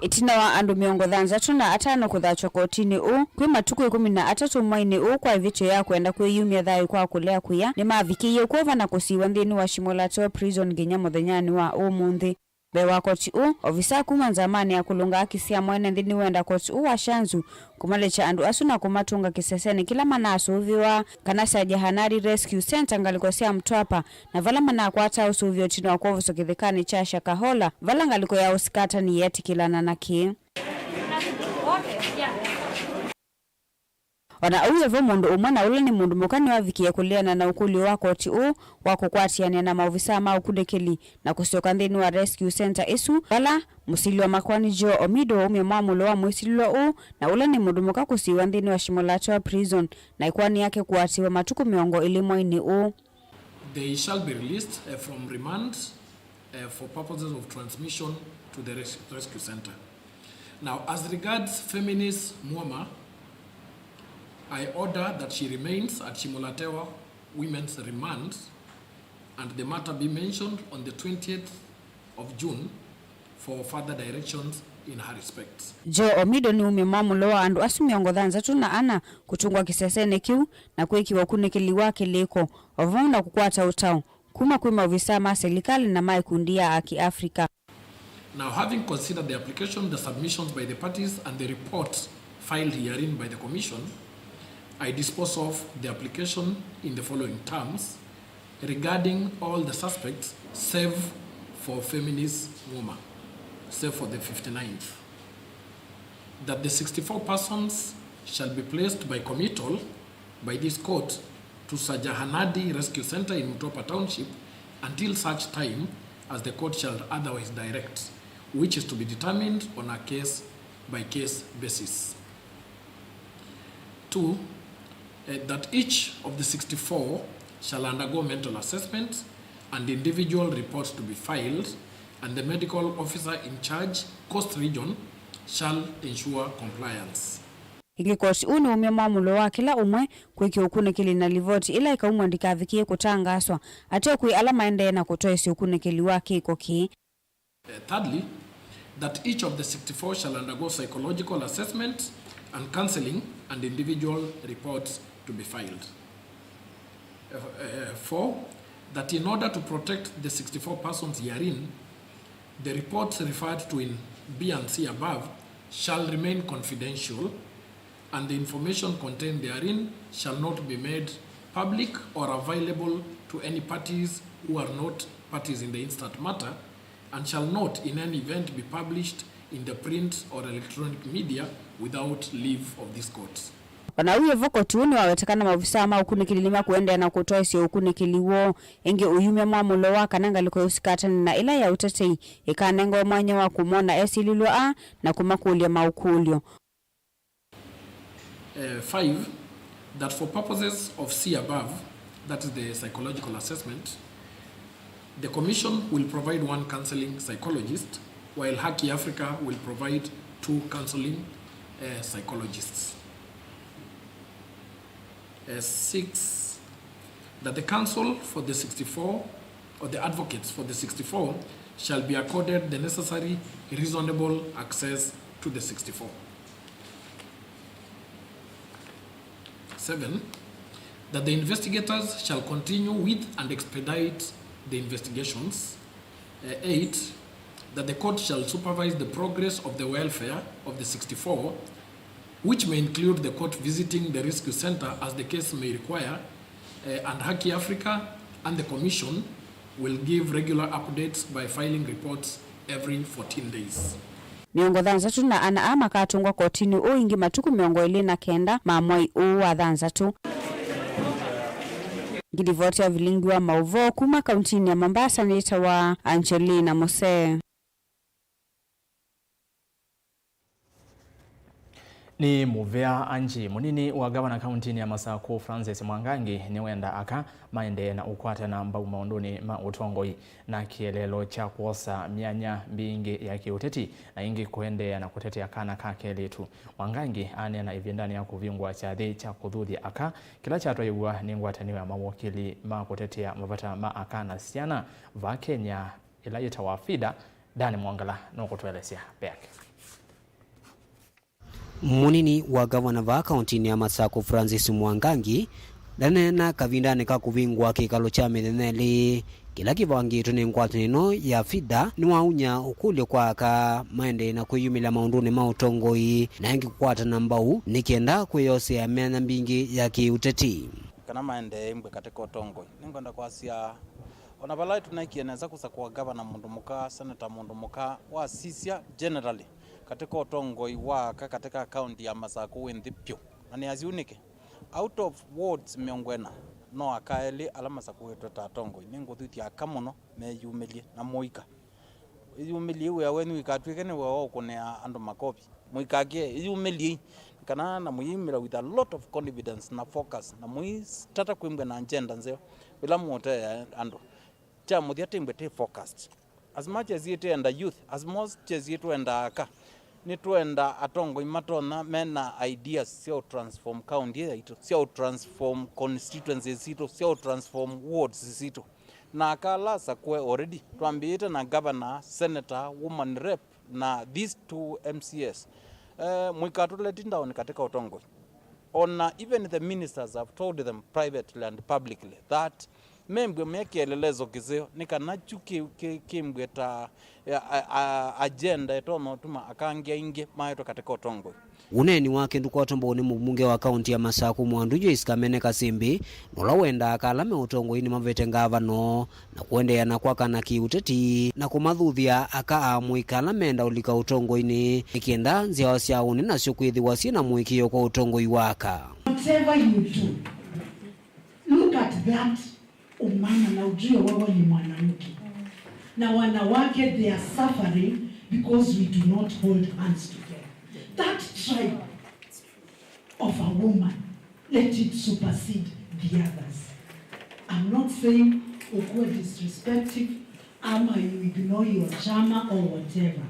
Ĩtina wa andũ mĩongo thanthatũ na atano kũthatw'a kotinĩ ũũ, kwĩ matukũ ĩkũmi na atatũ mweinĩ ũũ kwa ĩvĩtyo ya kwenda kwĩyumya thayũ kwa kũlea kũya, nĩmavikĩie kwova na kũsiwa nthĩnĩ wa Shimolatewa Prison nginya mũthenyanĩ wa ũmũnthĩ. Mbee wa koti ũũ, ovisaa kuma nzamanĩ ya kũlũnga haki sya mwene nthĩ nĩwenda koti ũũ wa Shanzu kũmalekya andũ asu na kũmatũnga kĩsesenĩ kĩla manasũvĩwa, kana Shajahanadi Rescue Center ngalĩko sya Mtwapa, na vala manakwataa ũsũvĩo ĩtina wa kwovoswa kĩthekanĩ kya Shakahola, vala ngalĩko ya ũsikatani yeetĩkĩlana na kĩĩ. O na ũu wĩ vo, mũndũ ũmwe, na ũla nĩ mũndũ mũka, nĩwavikie kũleana na ũkũlyo wa koti ũũ wa kũkwatĩanĩa na maovisaa ma ũkunĩkĩli na kũsyoka nthĩnĩ wa rescue center ĩsu, vala mũsili wa makoani Joe Omido waumya mwamũlo wa mwĩsilĩlwa ũũ, na ũla nĩ mũndũ mũka kũsiwa nthĩnĩ wa Shimolatewa Prison, na ĩkoani yake kũatĩĩwa matukũ mĩongo ĩlĩ mweinĩ ũũ. They shall be released, eh, from remand, eh, for purposes of transmission to the res-, rescue center. Now, as regards Feminis Muoma, I order that she remains at Shimolatewa Women's Remand and the matter be mentioned on the twentieth of June for further directions in her respect. Joe Omido nĩwaumya mwamũlo wa andũ asu mĩongo thanthatũ na ana kũtũngwa kĩsesenĩ kĩu na kwĩkĩwa ũkunĩkĩli wa kĩlĩko, o vamwe na kũkwata ũtao kuma kwĩ maovisaa ma silikalĩ na ma ĩkundi ya Aki Africa. Now, having considered the application, the submissions by the parties, and the report filed herein by the Commission, I dispose of the application in the following terms regarding all the suspects save for Feminis Muoma, save for the fifty-ninth, that the sixty-four persons shall be placed by committal by this court to Shajahanadi Rescue Center in Mtwapa Township until such time as the court shall otherwise direct, which is to be determined on a case-by-case basis. Two, eh, that each of the sixty-four shall undergo mental assessment and individual reports to be filed, and the medical officer in charge, Coast Region, shall ensure compliance. Ĩngĩ, koti ũũ nĩwaumya mwamũlo wa kĩla ũmwe kwĩkĩwa ũkunĩkĩli na livoti ĩla ĩkaumw'a ndĩkavikĩe kũtangaaswa ate kwĩ ala maendee na kũtwaĩsya ũkunĩkĩli wa kĩko kĩĩ. Uh, thirdly, that each of the sixty-four shall undergo psychological assessment and counseling and individual reports to be filed. Uh, uh, four, that in order to protect the sixty-four persons herein, the reports referred to in B and C above shall remain confidential, and the information contained therein shall not be made public or available to any parties who are not parties in the instant matter, and shall not in any event be published in the print or electronic media without leave of this court. O na ũu wĩ vo, koti ũũ nĩwaweta kana maovisaa ma ũkunĩkĩli nĩmakũendeea na kũtwaĩsya ũkunĩkĩli woo. Ĩngĩ, ũyumya mwamũlo wa kana ngalĩko ya ũsikatani na ĩla ya ũtetei ĩkanengawe mwanya wa kũmona esilĩlwa aa na kũmakũlya maũkũlyo. Uh, five, that for purposes of C above, that is the psychological assessment, the Commission will provide one counseling psychologist, while Haki Africa will provide two counseling, uh, psychologists. Uh, six, that the counsel for the sixty-four or the advocates for the sixty-four shall be accorded the necessary reasonable access to the sixty-four. Seven, that the investigators shall continue with and expedite the investigations. Uh, eight, that the court shall supervise the progress of the welfare of the sixty-four, which may include the court visiting the rescue center as the case may require, uh, and Haki Africa and the Commission will give regular updates by filing reports every fourteen days. Mĩongo thanthatũ na ana aa makatũngwa kotinĩ ũũ ĩngĩ matukũ mĩongo ĩlĩ na kenda ma mwei ũũ wa thanthatũ. Ngilivoti ya vilingi wa maũvoo kuma kauntinĩ ya Mombasa nĩtawa Angelina Mose. Nĩ mũvea Angie. Mũnini wa ngavana kauntinĩ ya Masakũ, Francis Mwangangi, nĩwenda aka maendee na ũkwatana mbau maũndũnĩ ma ũtongoi na kĩeleelo kya kwosa myanya mbingĩ ya kĩũteti na ĩngĩ kũendeea na kũtetea kana ka kelĩtu. Mwangangi aneena ĩvindanĩ ya kũvingũa kyathĩ kya kũthuthya aka kĩla kyatwaĩw'a nĩ ngwatanĩo ya mawokili ma kũtetea mavata ma aka na syana vaa Kenya ĩla yĩtawa FIDA. Dan Mwongela nũkũtũelesya mbee yake. Mũnini wa ngavana vaa kauntinĩ ya Masakũ, Francis Mwangangi, ndaneena kavindanĩ ka kũvingũa kĩkalo kya mĩthenya ĩlĩ kĩla kĩvangĩtwe nĩ ngwatanĩo ĩno ya FIDA, nĩwaunya ũkũlyo kwa aka maendee na kwĩyumĩlya maũndũnĩ ma ũtongoi na ĩngĩ kũkwatana mbau nĩ kenda kwĩyosea myanya mbingĩ ya kĩũteti. Kana maendee mbwe katika ũtongoi. Nĩngwenda kwasya, ona vala tũnaikie nesa kũsakũa ngavana mũndũ mũka, seneta mũndũ mũka, wasisya generally katika ũtongoi wa aka katika kaunti ya Masakũ wĩ nthĩ vyũ. Na nĩ asyunĩke. Out of wards mĩongo ĩna, no aka elĩ ala masakũĩtwe ta atongoi. Nĩngũthuthya aka mũno meyumĩlye na mũika. Ĩyumĩlyei wĩa wenyu ũikatw'ĩke nĩ wĩa wa ũkũnĩa andũ makovi. Mũikakĩe, ĩyumĩlyei, nĩ kana na mũyĩumĩla with a lot of confidence na focus, na mũitata kwĩmbwe na agenda nzeo ĩla mũũteea andũ. Kya mũthya, tĩmbwe tĩ focused. As much as itwenda youth, as much as itwenda aka, nĩtwenda atongoi matonya mena ideas sya ũ transform county yaitũ, sya ũ transform constituencies sitũ, sya ũ transform wards sitũ. Na aka ala asakũe already, twambĩĩte na governor, senator, woman rep, na these two M C As. Eh, mũikatũleti down katika ũtongoi. Ona even the ministers have told them privately and publicly that membwe me kĩelelezo kĩseo, nĩ kana kyu kĩ-, kĩ-, kĩmbwe ta, a, a, a, agenda ĩtonya ũtuma aka angĩ aingĩ maetwe katika ũtongoi. Ũneeni wake ndũkwatwa mbau nĩ mũmbunge wa kaunti ya Masakũ Mwandu Joyce Kamene Kasimbi, na ũla wendaa aka ala me ũtongoinĩ mavete ngavano na kũendeea na kwakana kĩũteti na kũmathuthya aka amũika ala menda ũlika ũtongoinĩ, nĩ kenda nzyawa sya ũnĩ nasyo kwĩthĩwa syĩ na mũĩkĩĩo kwa ũtongoi wa aka. Whatever you do, look at that umama na ujue wewe ni mwanamke. Na wanawake, they are suffering because we do not hold hands together. That tribe of a woman, let it supersede the others. I'm not saying ukuwe disrespectful ama you ignore your chama or whatever.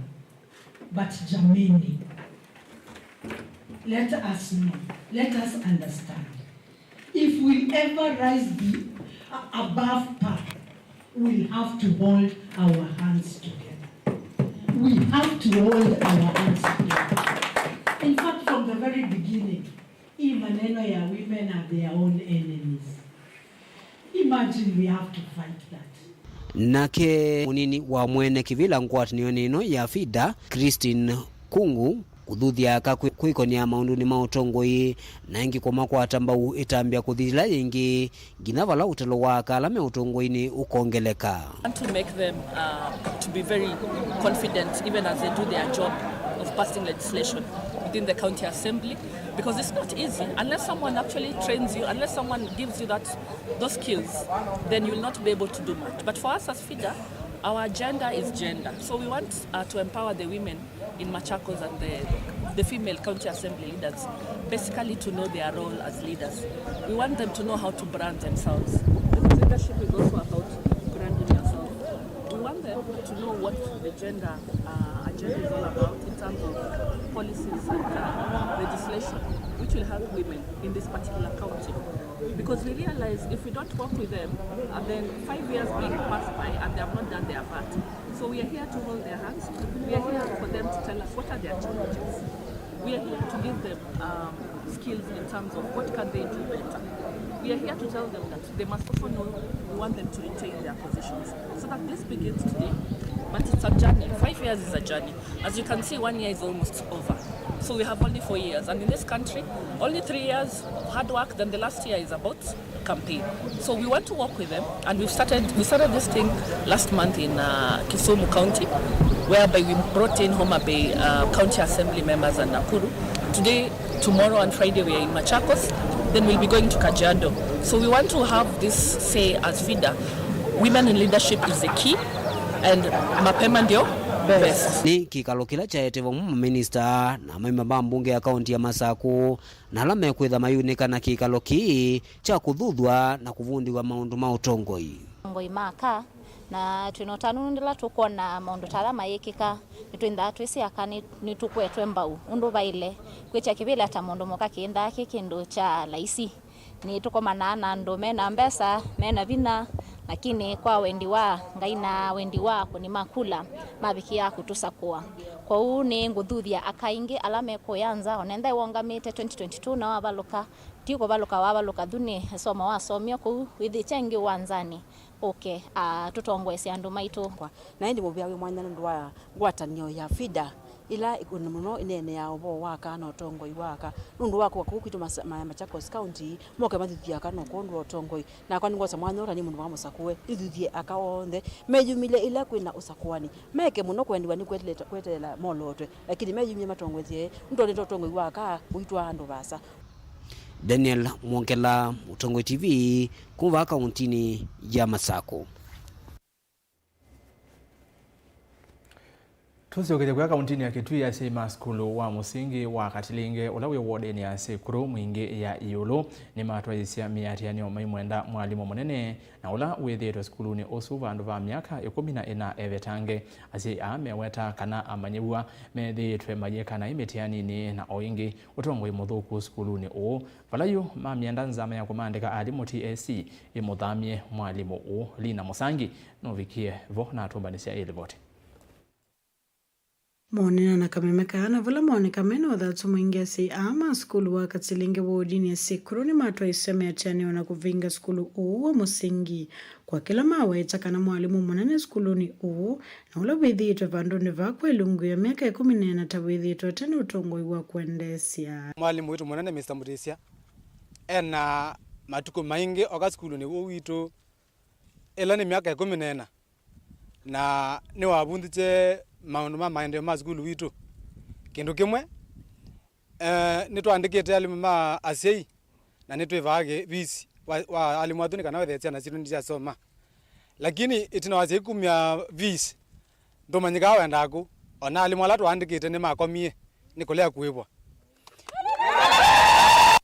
But jameni, let us know, let us understand. If we ever rise be, a-, above par, we'll have to hold our hands together. We have to hold our hands together. In fact, from the very beginning, hii maneno ya women are their own enemies. Imagine we have to fight that. Nake mũnini wa mwene kĩvĩla ngwatanĩonĩ ĩno ya FIDA, Christine Kungu, kũthuthya aka kwĩ-, kwĩkonĩa maũndũnĩ ma ũtongoi, na ĩngĩ kũmakwata mbau ĩtambya kũthi yĩla yĩngĩ, nginya vala ũtalo wa aka ala me ũtongoinĩ ũkongeleka. Want to make them, uh, to be very confident even as they do their job of passing legislation within the county assembly, because it's not easy unless someone actually trains you, unless someone gives you that, those skills, then you'll not be able to do much. But for us as FIDA, our agenda is gender. So we want, uh, to empower the women in Machakos and the, the female county assembly leaders, basically to know their role as leaders. We want them to know how to brand themselves, because leadership is also about branding yourself. We want them to know what the gender, uh, agenda is all about in terms of policies and, uh, legislation, which will help women in this particular county. Because we realize if we don't work with them, and then five years being passed by and they have not done their part. So we are here to hold their hands. We are here for them to tell us what are their challenges. We are here to give them, um, skills in terms of what can they do better. We are here to tell them that they must also know we want them to retain their positions. So that this begins today, but it's a journey. Five years is a journey. As you can see, one year is almost over. So we have only four years. And in this country, only three years of hard work, then the last year is about campaign. So we want to work with them, and we've started, we started this thing last month in, uh, Kisumu County, whereby we brought in Homa Bay, uh, County Assembly members and Nakuru. Today, tomorrow and Friday, we are in Machakos. Then we'll be going to Kajiado. So we want to have this say as FIDA, women in leadership is the key, and mapema ndio Nĩ kĩkalo kĩla kyaete vamwe maminista na amemba ma mbunge ya kaunti ya Masakũ, na ala mekwĩtha mayunĩka na kĩkalo kĩĩ kya kũthuthw'a na kũvundĩw'a maũndũ ma ũtongoi. Atongoi ma aka, na twĩ na ũtanu nũndũ ĩla tũkwona maũndũ ta ala mayĩkĩka, nĩtwĩnthaa twĩsĩ aka nĩ, nĩtũkwetwe mbau ũndũ vaĩle, kwĩtya kĩvĩla ta mũndũ mũka kĩĩnthaa kĩ kĩndũ kya laisi. Nĩtũkomanaa na andũ me na mbesa, me na vinya, lakini kwa wendi wa Ngai na wendi wa akũni ma kula, mavikĩa kũtũsakũa. Kwoou nĩ ngũthuthya aka aingĩ ala me kũya nza, o na ethĩwa wongamĩte twenty twenty-two na wavalũka, ti kũvalũka wavalũka tu, nĩ ĩsomo wasomie kũu, wĩthĩĩkye ĩngĩ ũwanzanĩ, ũke, a, tũtongoesye andũ maitũ. Na ĩndĩ mũvea wĩ mwanya nũndũ wa ngwatanĩo ya FIDA, ĩla ĩkũni mũno ĩneeneaa ũvoo wa aka na ũtongoi wa aka. Nũndũ wa kũka kũu kwitũ Mas-, ma-, Machakos County, moke mathuthye aka no kwondũ wa ũtongoi. Nakwa nĩngwosa mwanya ũũ ta nĩ mũndũ wa Mũsakũe, nĩthuthye aka onthe meyumĩlye ĩla kwĩ na ũsakũani, meke mũno kwendiwa nĩ kwetelela, kwetelela molotwe, lakini meyumye matongoesye, nũndũ nĩ ta ũtongoi wa aka ũitwaa andũ vaasa. Daniel Mwongela, Mũtongoi T V, kuma vaa kauntinĩ ya Masakũ. Tũsyokethye kũya kauntinĩ ya Kitui, asyai ma sukulu wa mũsingi wa Katilinge, ũla wĩ wodinĩ ya Sekuru Mwingi ya ĩũlũ, nĩmatwaĩĩsya mĩatĩanĩo maimwenda mwalimũ mũnene na ũla wĩthĩĩtwe sukulunĩ ũsu vandũ va myaka ĩkũmi na ĩna evetange. Asyai aa meweta kana amanyĩw'a methĩĩtwe mayĩka naĩ mĩtĩanĩnĩ na o ĩngĩ ũtongoi mũthũku sukulunĩ ũũ, vala yu mamyenda nzama ya kũmaandĩka alimũ T S C ĩmũthamye mwalimũ ũũ. Lina Mũsangi nũvikie vo na atũmbanĩsya ĩ livoti. Moonana na kameme kaa na vala mooneka me na ũthatu mwingĩ, asyai aa ma sukulu wa Katilinge wodinĩ ya Sekuru nĩmatwaĩĩsya mĩatĩanĩo na kũvinga sukulu ũũ wa mũsingi, kwa kĩla maweta kana mwalimũ mũnene sukulunĩ ũũ na ũla wĩthĩĩtwe vandũnĩ vaa kwa ĩlungu ya myaka ĩkũmi na ĩna ta wĩthĩĩtwe ate na ũtongoi wa kwendeesya. Mwalimũ witũ mũnene, Mister Mutisya, ena matukũ maingĩ oka sukulunĩ ũũ witũ, ĩla nĩ myaka ĩkũmi na ĩna, na nĩwavunzĩtye maũndũ ma maendeeo ma sukulu witũ. Kĩndũ kĩmwe, eh, nĩtwaandĩkĩte alimũ ma asyai, na nĩtwĩvaa kĩ-, fees wa, wa alimũ atũ nĩ kana wethe syana sitũ nĩsyasoma. Lakini ĩtina wa asyai kumya fees, ndũmanyĩkaa wendaa kũ, o na alimũ ala twaandĩkĩte nĩmakomie nĩ kũlea kũĩvwa.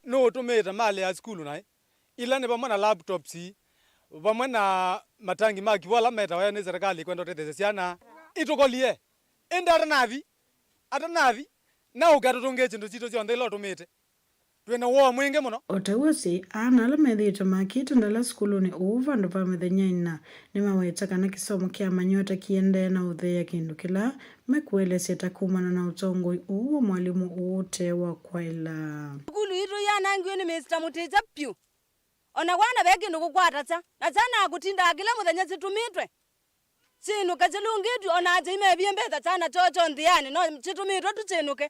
Nũũtũmĩĩte malĩ ya sukulu naĩ, ila nĩ vamwe na laptops, vamwe na matangi ma kiw'ũ ala metawa nĩ serikali kwenda ũtetheesya syana. Itũkolie. Ĩndĩ atanathi, atanathi, na ũke atũtũngĩe syĩndũ sitũ syonthe ila ũtũmĩte. Twĩ na woo mwingĩ mũno. O ta ũu asyai aa na ala methĩĩtwe makĩte ndala sukulunĩ ũũ vandũ va mĩthenya ĩna, nĩmaweta kana kĩsomo kya manyota kĩendee na ũtheea, kĩndũ kĩla mekũelesya ta kumana na ũtongoi ũũ wa mwalimũ ũũ ũte wa kwaĩla. Sukulu itũ yanangiwe nĩ Mister Mũtĩkya vyũ. O na kwana ve kĩndũ kũkwatasya, na syana kũtindaa kĩla mũthenya syĩtũmĩtwe syĩnũke syĩlũngĩtw'e, o na asyai mevie mbesa syana kyoo kyo nthĩanĩ, no syĩtũmĩtwe tu syĩnũke.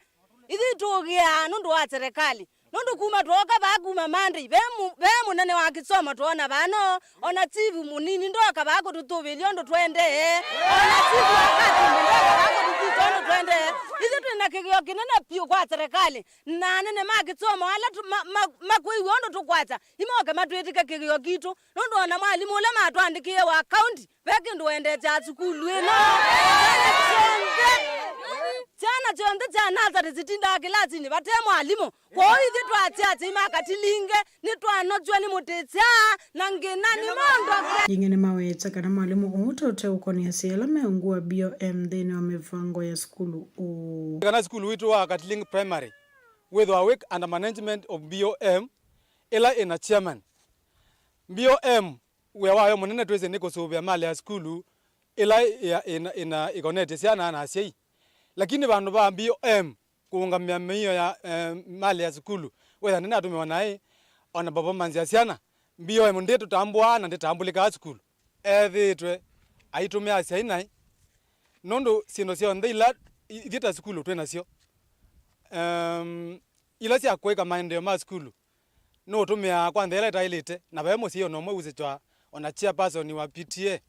Ithyĩ tũũgĩaa nũndũ wa serikali, nũndũ kuma twooka vaa kuma Monday, ve mũ-, ve mũnene wa kĩsomo twoona vaa no, o na chief mũnini ndooka vaa kũtũtũvĩlya ũndũ tũendee, o na chief wa Katumbi ndooka vaa kũtũsisya ũndũ tũendee. Ithyĩ twĩ na kĩgĩo kĩnene vyũ kwa serikali, na anene ma kĩsomo ala tũ-, ma-, ma-, makwĩw'a ũndũ tũkwata, imoke matwĩtĩke kĩgĩo kitũ, nũndũ o na mwalimũ ũla matũandĩkĩie wa kaunti, ve kĩndũ wendete sukulu ĩno. Syana syonthe, syana syonthe sya nasarĩ sitindaa kĩlasinĩ vate mwalimũ. Kwoou ithyĩ twasya asyai ma Katilinge, nĩtwanokw'a nĩ Mũtĩkya, na ngĩna nĩ maũndũ ake. Yingĩ nĩmaweta kana mwalimũ ũũ ta ũteũkonia asyai ala meũngũa B O M nthĩnĩ wa mĩvango ya sukulu ũũ. Kana sukulu witũ wa Katilinge Primary wĩthwa wĩ under management of B O M, ĩla ĩna chairman. B O M wĩa wayo mũnene twĩsĩ nĩ kũsũvĩa malĩ ya sukulu ĩla ĩa-, ĩna, ĩna ĩkonetye syana na asyai. Lakini vandũ va B O M kũũngamĩa mĩio ya, eh, malĩ ya sukulu, wĩtha ndĩnatũmĩwa naĩ, o na performance ya syana, B O M ndĩtũtambũaa na ndĩtambũlĩkaa sukulu. Ethĩĩtwe aitũmĩa asyai naĩ, nũndũ syĩndũ syonthe ila i-, ithyĩ ta sukulu twĩ nasyo, em, ila sya kũĩka maendeeo ma sukulu, nũũtũmĩaa kwa nthĩa ĩla ĩtaĩlĩte, na ve mũsyai o na ũmwe wusĩtwa o na chairperson wa P T A.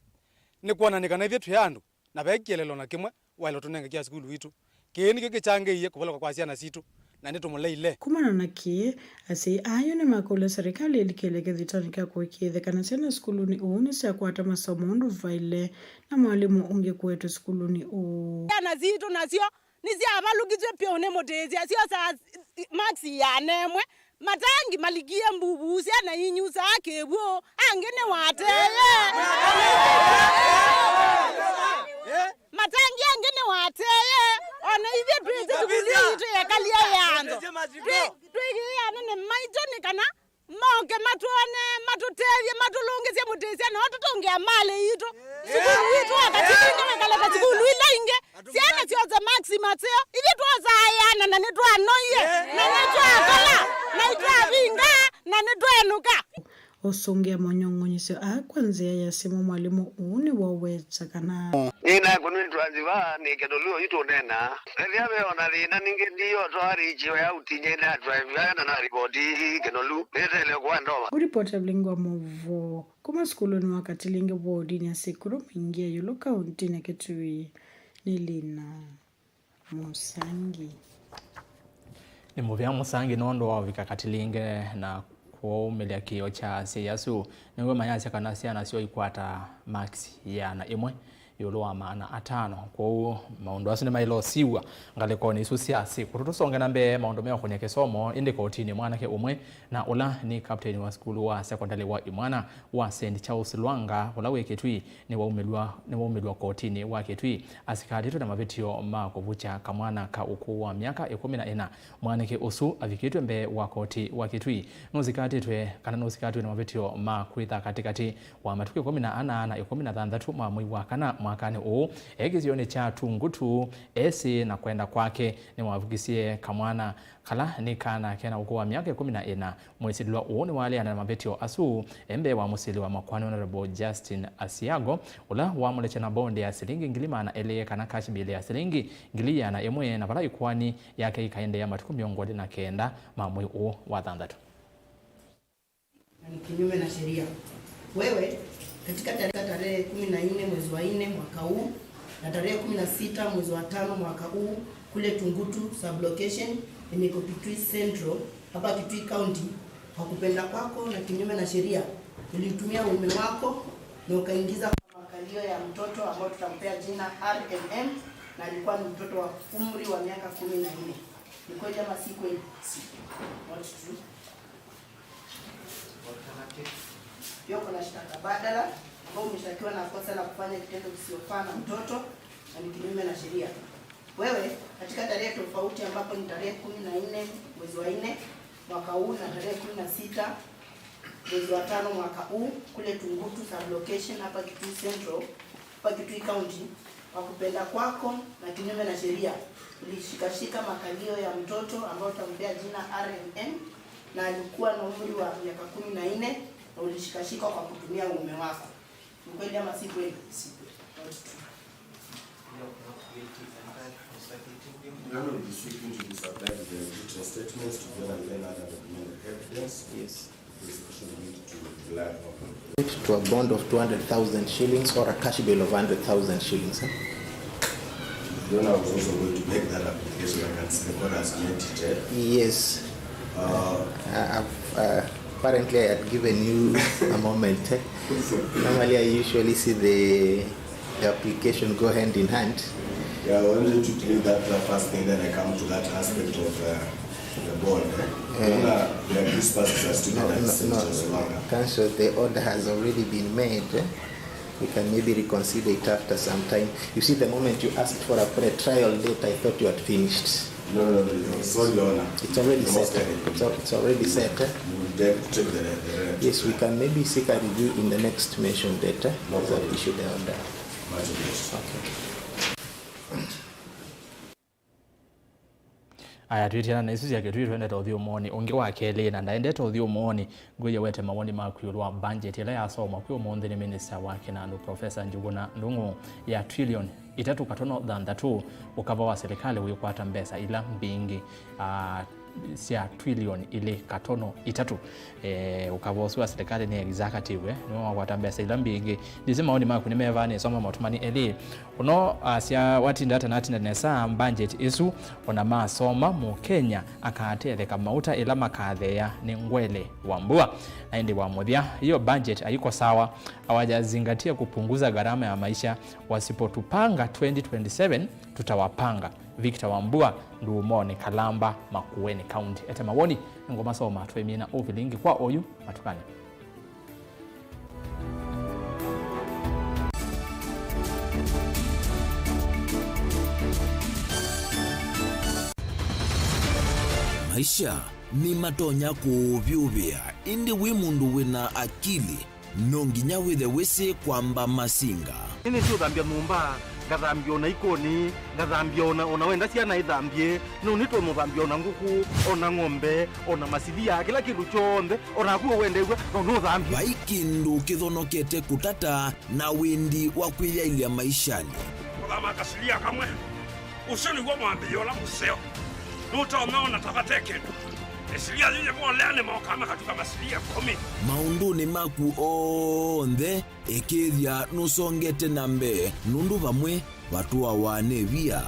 Nĩ kwonany'a kana ithyĩ twĩ andũ, na ve kĩeleelo na kĩmwe waĩle ũtũnenge kya sukulu witũ. Kĩĩ nĩkyo kĩkyangĩie kũvalũka kwa syana sitũ. na nĩtũmũleile. Kumana na kĩĩ, asyai ayo nĩmakũlya serikali ĩlikĩle kĩthitoni kya kũĩkĩĩthya kana syana sukulunĩ ũũ nĩsyakwata masomo ũndũ vaĩle na mwalimũ ũngĩ kũetwe sukulunĩ ũũ. Syana sitũ nasyo nĩsyavalũkisye pyũ nĩ mũtĩsya, syosaa maksi ĩana ĩmwe, matangi malikie mbuvu, syana inyusaa kĩw'ũ, angĩ nĩwateeye. Matangi angĩ nĩwateeye, o na ithyĩ twĩsĩ sukulu yitũ yekalie yanzo. Twĩ-, twĩkĩĩa anene maitũ nĩ kana moke matwone, matũtethye, matũlũngĩsye mũtĩsya, nao tũtũngĩa malĩ yitũ. Sukulu witũ wa Katilinga wĩkalata sukulu ila ingĩ. Syana syosa maksi maseo, ithyĩ twosaa ĩana na nĩtwanoie, na nĩtwakola, na itwavinga, na nĩtwenũka. Ũsũngĩa monyong'onyesyo aa kwa nzĩa ya simũ, mwalimũ ũũ nĩwoweta kana. Nĩnakunĩtwa nziva nĩ kĩtũlũ yu tũnena. Ethĩa ve o na thĩna ningĩ ndiyotwaa riichi ya ũtinyĩ na twavana na ripoti kĩnũlu nĩtele kwa ndova. Ũripoti Evelyn wa Mũvoo kuma sukulunĩ wa Katilinge wodinĩ ya Sikuru Mwingi ya ĩũlũ kauntinĩ ya Kitui nĩ Lina Mũsangi. Nĩ mũvea Mũsangi nũndũ wa ũvika Katilinge na kũũmĩlya kĩĩo kya asyai asu. Nĩw'o mayasya kana syana syoo ikwata maksi ĩana ĩmwe ĩũlũ wa maana atano. Kwoou maũndũ asu nĩmaĩle ũsiw'a ngalĩkonĩ isu sya Sikuru. Tũsonge na mbee, maũndũ meũkũny'a kĩsomo, ĩndĩ kotinĩ mwanake ũmwe na ũla nĩ kapteni wa sukulu wa sekondalĩ wa imwana wa Saint Charles Lwanga, ũla wĩ Kitui, nĩwaumĩlw'a, nĩwaumĩlw'a kotinĩ wa Kitui asikatĩtwe na mavĩtyo ma kũvukya kamwana ka ũkũũ wa myaka ĩkũmi na ĩna. Mwanake ũsu avikĩtw'e mbee wa koti wa Kitui nũsikatĩtwe, kana nũsikatĩtwe na mavĩtyo ma kwĩtha katĩkatĩ wa matukũ ĩkũmi na ana na ĩkũmi na thanthatũ ma mwei wa kana mwakanĩ ũũ, e kĩsionĩ kya Tungutu, esĩ na kwenda kwake nĩwavukisye kamwana kala nĩ kana kena ũkũũ wa myaka ĩkũmi na ĩna. Mwĩsilĩlwa ũũ nĩwaleana na mavĩtyo asu e mbee wa mũsili wa makoani Honorable Justin Asiago, ũla wamũlekya na bondi ya silingi ngili maana elĩ kana cash bail ya silingi ngili ĩana ĩmwe, na vala ĩkoani yake ĩkaendeea matukũ mĩongo ĩlĩ na kenda ma mwei ũũ wa thanthatũ. Na ni kinyume na sheria. Wewe, katika tarehe, tarehe kumi na nne mwezi wa nne mwaka huu na tarehe kumi na sita mwezi wa tano mwaka huu kule Tungutu sublocation yenye iko Kitui Central hapa Kitui County, kwa kupenda kwako na kinyume na sheria, ulitumia uume wako na ukaingiza kwa makalio ya mtoto ambao tutampea jina R M M, na alikuwa ni mtoto wa umri wa miaka kumi na nne. Ni kweli ama si kweli? What to do? Pia uko na shtaka badala ambao umeshtakiwa na kosa la kufanya kitendo kisiofaa na mtoto na ni kinyume na sheria. Wewe, katika tarehe tofauti ambapo ni tarehe kumi na nne mwezi wa nne mwaka huu na tarehe kumi na sita mwezi wa tano mwaka huu kule Tungutu sublocation hapa Kitui Central, hapa Kitui County, kwa kupenda kwako na kinyume na sheria, ulishikashika makalio ya mtoto ambao utampea jina R M M, na alikuwa na umri wa miaka kumi na nne, na ulishikashika kwa kutumia uume wako. Ni kweli ama si kweli? Si kweli. Not true. None of the statement is supplied with the written statements together with any other documented evidence. Yes. Prosecution need to rely on. To a bond of two hundred thousand shillings or a cash bail of one hundred thousand shillings, eh? Then I was also going to make that application, I can see the court has made it, eh? Yes. Uh, I, I've, uh, apparently I had given you a moment, eh? Normally I usually see the, the application go hand in hand. Yeah, I wanted to deal that the first thing, then I come to that aspect of, uh, the bond, eh? Eh. Unaona, the accused persons are still No, at the no, same no. Just longer. Counsel, the order has already been made, eh? We can maybe reconsider it after some time. You see, the moment you asked for a pre-trial date, I thought you had finished. No, no, no, no. Sorry, Your Honor. It's already set. Most kindly. It's al-, it's already set, eh? We will take, take the, the, the Yes, we can maybe seek a review in the next mentioned date, eh? No problem. Issue the order. Much obliged. Okay. Aya, twĩtiana na isu sya Kĩtui, twendete ũthyũmũonĩ ũngĩ wa kelĩ, na ndaendete ũthyũmũonĩ, ngwĩye wete mawoni maku ĩũlũ wa mbanjeti ĩla yasomwa kwĩ ũmũnthĩ nĩ minista wa kĩnandũ, Professor Njuguna Ndung'u, ya trillion itatũ katono thanthatũ, ũkava wa silikalĩ wĩkwata mbesa ila mbingĩ. Ah, sya twilioni ilĩ katono itatũ. Eh, ũkava ũsu wa silikalĩ nĩ executive, eh, nĩwe wakwata mbesa ila mbingĩ. Ndĩsĩ maoni maku nĩ meva, nĩsoma maũtũmani elĩ. Ũno asya, watinda ata natinda nesa budget ĩsu, ona masoma Mũkenya akatetheka mauta ĩla makatheea nĩ ngwele wa mbua. Na ĩndĩ wa mũthya, hiyo budget haiko sawa, hawajazingatia kupunguza gharama ya maisha, wasipotupanga twenty twenty-seven, tutawapanga. Victor Wambua, Nduumoni Kalamba, Makueni County. Ete mawoni, ngũmasoma twĩmina ũvilingi kwa oyu matukani. Maisha nĩmatonya kũũvyũvĩa, ĩndĩ wĩ mũndũ wĩna akili, no nginya wĩthe wĩsĩ kwamba masinga. Nĩnĩsĩ ũthambya nyũmba, ngathambya ona ikoni, ngathambya ona, ona wenda syana ithambye, no nĩtũmũthambya ona ngũkũ, ona ng'ombe, ona masilia, kĩla kĩndũ kyonthe, ona naku wendew'a, no nũthambye. Vai kĩndũ kĩthonokete kũtata na wĩndi wa kwĩyaĩlya maishanĩ. Kũthama kasilia kamwe. Ũsu nĩw'o mwambĩĩo ũla mũseo. Nũtonya ona ta vate kĩndũ. Ĩsilia yĩyĩvolea nĩmokaa makatuka masilia ĩkũmi. Maũndũnĩ maku onthe, ĩkĩĩthya nũsongete na mbee, nũndũ vamwe vatũawa nĩ via.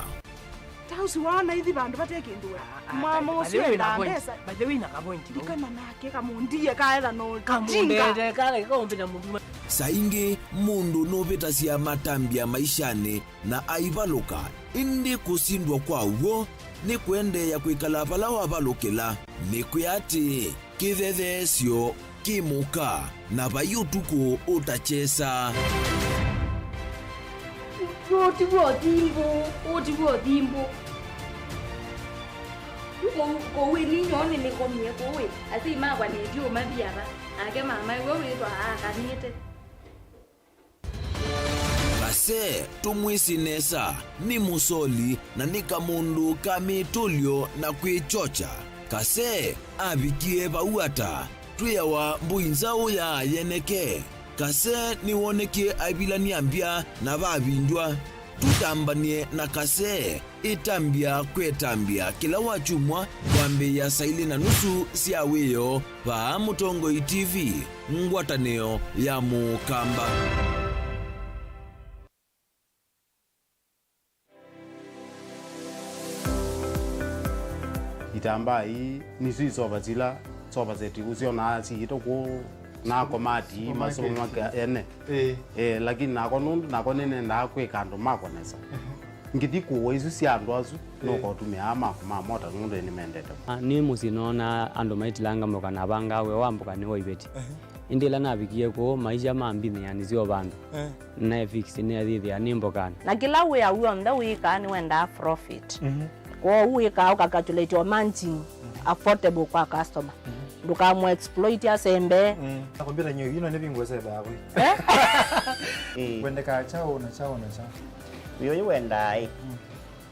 Ta ũsu waona ithi vandũ vate kĩndũ we. Mama ũsu endaa mbesa. By the way, na kapointi. Ndikana nake kamũndie kaetha no kamũndete kale kaumbĩta mũndũ. Saa ingĩ mũndũ nũvĩtasya matambya maishanĩ na aivalũka, ĩndĩ kũsindwa kwa w'o nĩ kũendeea kwĩkala vala wavalũkĩla. Nĩkwĩa atĩ kĩthetheesyo kĩ mũka, na vai ũtukũ ũtakyesa. Ũũ ti w'o thimbũ, ũũ ti w'o thimbũ. Yu kũu, kũu ĩ ninyoo nĩnĩkomie kũu ĩ, asyai makwa nĩndiũmathi ava, nake mama ĩwe wĩthwa aakanĩte. Kasee tũmwĩsĩ nesa, nĩ mũsoli na nĩ kamũndũ ka mĩtũlyo na kwĩkyokya. Kasee avikie vau ata? Twĩawa mbũi nzaũ ya yeneke. Kasee nĩwonekie aivilany'a mbya na vavindw'a. Tũtambany'e na Kasee. Ĩtambya kwĩ ĩtambya kĩla wakyumwa kwambĩĩa saa ilĩ na nusu sya wĩoo vaa Mũtongoi T V, ngwatanĩo ya Mũkamba. Itambaa ii nĩsyo isova sila sofa set ũsyonaa siitũ kũu na komati masomo make ene. Ĩĩ. Eh, lakini nakwa nũndũ nakwa nĩnendaa kwĩka andũ makwa nesa. Ngĩthi kũũa isu sya andũ asu, nũkotũmĩaa maku ma mota nũndũ nĩmendete mũno. Ah, nĩ mũsyĩ noonaa andũ maitilanga mboka na avangaa wĩa wa mboka nĩwo iveti. Ĩndĩ ĩla navikie kũũ, maisha mambinĩanĩsya o vandũ. Na fix nĩathĩthĩa nĩ mbokanĩ. Na kĩla wĩa w'onthe wĩkaa nĩwendaa profit. Kwoou wĩkaa ũkacalculate o margin affordable kwa customer. Ndũkamũ exploit asembe. Akombita nyo ino nĩ vingo seba yakwe. Eh? Kwendeka chao na chao na chao. Uyo wendaa ĩ.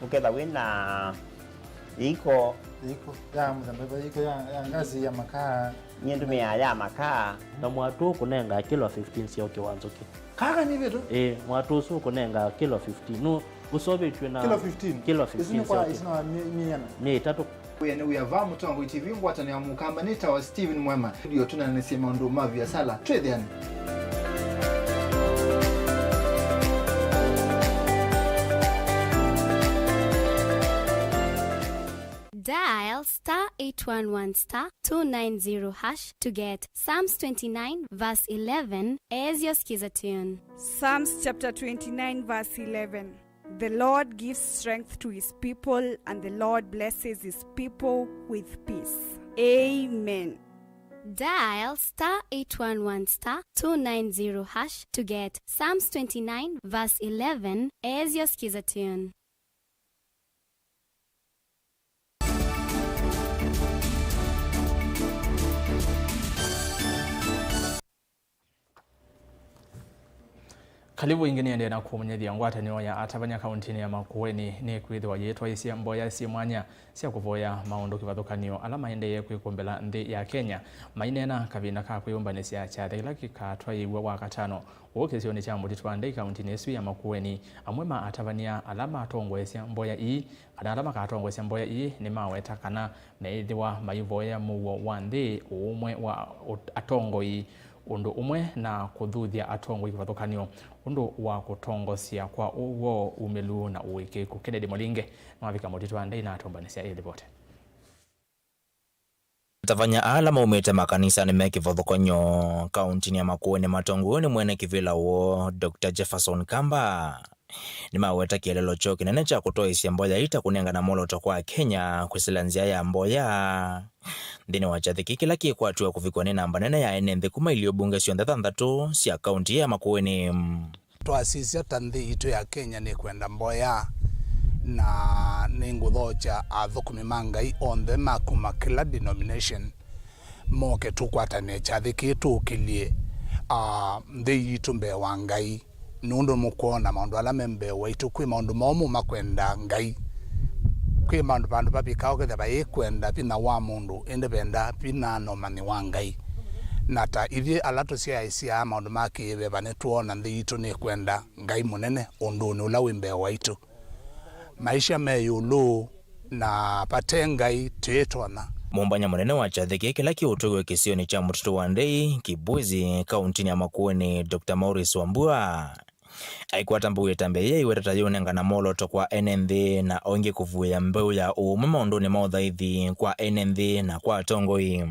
Ũketha wĩna iko. Iko ya mũthemba iko ya, ya ngazi ya makaa. Nyie ndũmĩaa ya makaa. Na mwatũ ũkũnenga kilo fifteen sya ũkĩ wa nzũkĩ. Kaka nĩ vitu? Ĩĩ, mwatũ ũsu ũkũnenga kilo fifteen. Nũ ũsovĩtw'e na kilo fifteen? Kilo fifteen. Isu nĩ kwa sya ũkĩ. Isu nĩ wa mi-, miana? Nĩ ĩtatũ. Wĩa nĩ wĩa va Mũtongoi T V, ngwatanĩo ya Mũkamba, nĩtawa Steven Mwema. Ndio tũnanĩsye maũndũ ma viasala. Twĩthĩane. Dial star eight one one star two nine zero hash to get Psalms twenty-nine verse eleven as your skiza tune. Psalms chapter twenty-nine verse eleven. The Lord gives strength to his people, and the Lord blesses his people with peace. Amen. Dial star eight one one star two nine zero hash to get Psalms twenty-nine verse eleven as your skiza tune. Kalivu ĩngĩ nĩendee na kũmũnyĩthya ngwatanĩo ya atavany'a kaũntĩnĩ ya Makueni nĩkwĩthĩwa yĩtwaĩĩsye mboya syĩ mwanya sya kũvoya maũndũ kĩvathũkany'o ala maendee kwĩkũmbĩla nthĩ ya Kenya. Maineena kavinda ka kwĩyũmbanĩsya kyathĩ kĩla kĩkatwaĩĩw'a Wakatano ũũ kĩsionĩ kya Mũtitũ wa Ndei kaũntĩnĩ ĩsu ya Makueni, amwe ma atavany'a ala matongoesya mboya ii, kana ala makatongoesya mboya ii, nĩmaweta kana meĩthĩwa maivoya mũuo wa nthĩ, ũũmwe wa ũt-, atongoi, ũndũ ũmwe na kũthuthya atongoi kĩvathũkany'o ũndũ wa kũtongosya kwa ũw'o, umĩlu na ũĩkĩĩku. Kennedy Mũlinge nĩwavika Mũtitũ wa Ndei na atũmbanĩsya ĩ livoti. Atavany'a ala maumĩte makanisanĩ me kĩvathũkany'o kaũntĩnĩ ya Makueni matongoew'e nĩ mwene kĩvĩla woo, Doctor Jefferson Kamba, nĩmaweta kĩeleelo kyoo kĩnene kya kũtwaĩĩsya mboya ii ta kũnengana mwolooto kwa Akenya kwĩsĩla nzĩa ya mboya nthĩnĩ wa kyathĩ kĩĩ kĩla kĩkwatĩwa kũvikwa nĩ namba nene ya ene nthĩ kuma ilio mbunge syonthe thanthatũ sya kaũntĩ ya Makueni. Twasisya ta nthĩ yitũ ya Kenya nĩkwenda mboya, na nĩngũthokya athũkũmi ma Ngai onthe ma kuma kĩla denomination moke tũkwatanĩe kyathĩ kĩĩ tũũkĩlye, ah, nthĩ yitũ mbee wa Ngai, nũndũ nĩmũkwona maũndũ ala me mbee waitũ. Kwĩ maũndũ momũ makwenda Ngai, kwĩ maũndũ vandũ vavikawa ũkethĩa vaikwenda vinya wa mũndũ, ĩndĩ venda vinya na ũmanyi wa Ngai. Na ta ithyĩ ala tũsyaĩĩsya maũndũ ma kĩveva, nĩtwoona nthĩ yitũ nĩkwenda Ngai mũnene ũndũnĩ ũla wĩ mbee waitũ. Maisha me ĩũlũ, na vate Ngai tũitonya. Mũmbany'a mũnene wa kyathĩ kĩĩ kĩla kĩũtwĩwe kĩsionĩ kya Mũtitũ wa Ndei, Kibwezi, kaũntĩnĩ ya Makueni, Doctor Maurice Wambua, aikwata mbau ĩtambya yĩĩ aiweta ta yĩũnengana mwolooto kwa ene nthĩ na o ĩngĩ kũvuĩa mbeũ ya ũũmwe maũndũnĩ ma ũthaithi kwa ene nthĩ na kwa atongoi.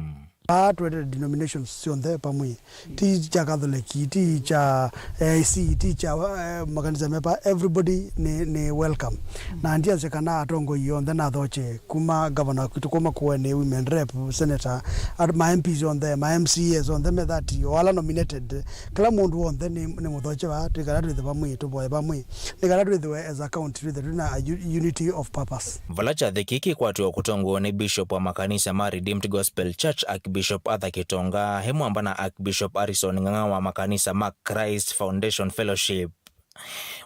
Vaa twetete denominations syonthe vamwe, ti kya Catholic, ti kya A I C, ti kya, eh, makanisa mepa, everybody nĩ, nĩ welcome. Na ndiasya kana atongoi onthe nathokye, kuma governor kwitũ, kuma Makueni, women rep, senator, at, ma M Ps onthe, ma M C As onthe me thirty, o ala nominated, kĩla mũndũ w'onthe nĩ, nĩ mũthokye vaa, twĩ kana twĩthĩwe vamwe, tũvoye vamwe, nĩ kana twĩthĩwe as a county, twĩthĩwe twĩ na a u-, unity of purpose. Vala kyathĩ kĩĩ kĩkwatĩwa kũtongoew'a nĩ Bishop wa makanisa ma Redeemed Gospel Church, Archbishop Arthur Kitonga, e mwamba na Archbishop Harrison Ng'ang'a wa makanisa ma Christ Foundation Fellowship.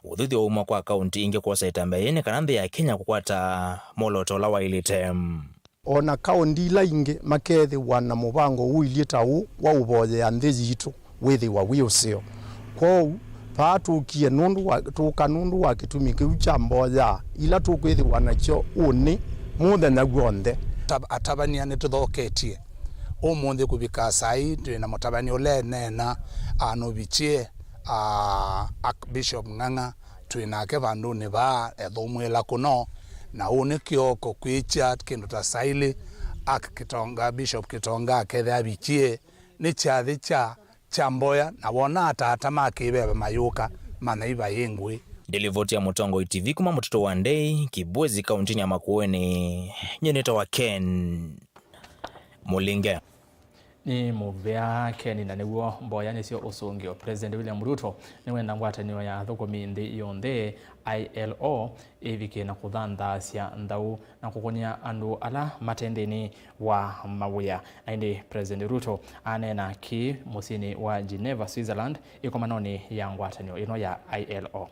Ũthuthyo waumwa kwa kaũnti ingĩ kwosa ĩtambya yĩĩ nĩ kana nthĩ ya Kenya kũkwata mwolooto ũla waĩlĩte. O na kaũnti ila ingĩ makeethĩwa na mũvango ũilyĩ ta ũũ wa ũvoyea nthĩ yitũ wĩthĩwa wĩ ũseo. Kwoou, vaa tũkie nũndũ wa, tũũka nũndũ wa kĩtumi kĩu kya mboya ila tũkwĩthĩwa nakyo ũnĩ mũthenya w'onthe. Ta-, atavany'a nĩtũthoketye ũmũnthĩ kũvika saa ii, twĩ na mũtavany'a ũla eneena, a, nũvikie, a, Archbishop Ng'ang'a, twĩ nake vandũnĩ vaa ethũmwĩla kũno, na ũũ nĩ kĩoko kwĩkya kĩndũ ta saa ilĩ, Ark Kitonga, Bishop Kitonga akethĩa avikie. Nĩ kyathĩ kya, kya mboya, na wona atata ma kĩveva mayũka, manya ivayĩ ngũĩ. Ndĩ livoti ya Mũtongoi T V kuma Mũtitũ wa Ndei, Kibwezi, kaũntinĩ ya Makueni, nyie nĩtawa Ken Mũlinge. Nĩ mũvea Ken, na nĩw'o mboya nĩsyo ũsũngĩo. President William Ruto nĩwenda ngwatanĩo ya athũkũmi nthĩ yonthe, I L O, ĩvike na kũthanthaasya nthau na kũkũnĩa andũ ala mate nthĩnĩ wa mawĩa. Na ĩndĩ President Ruto aneena kĩĩ mũsyĩnĩ wa Geneva, Switzerland, ĩkomanonĩ ya ngwatanĩo ĩno ya I L O.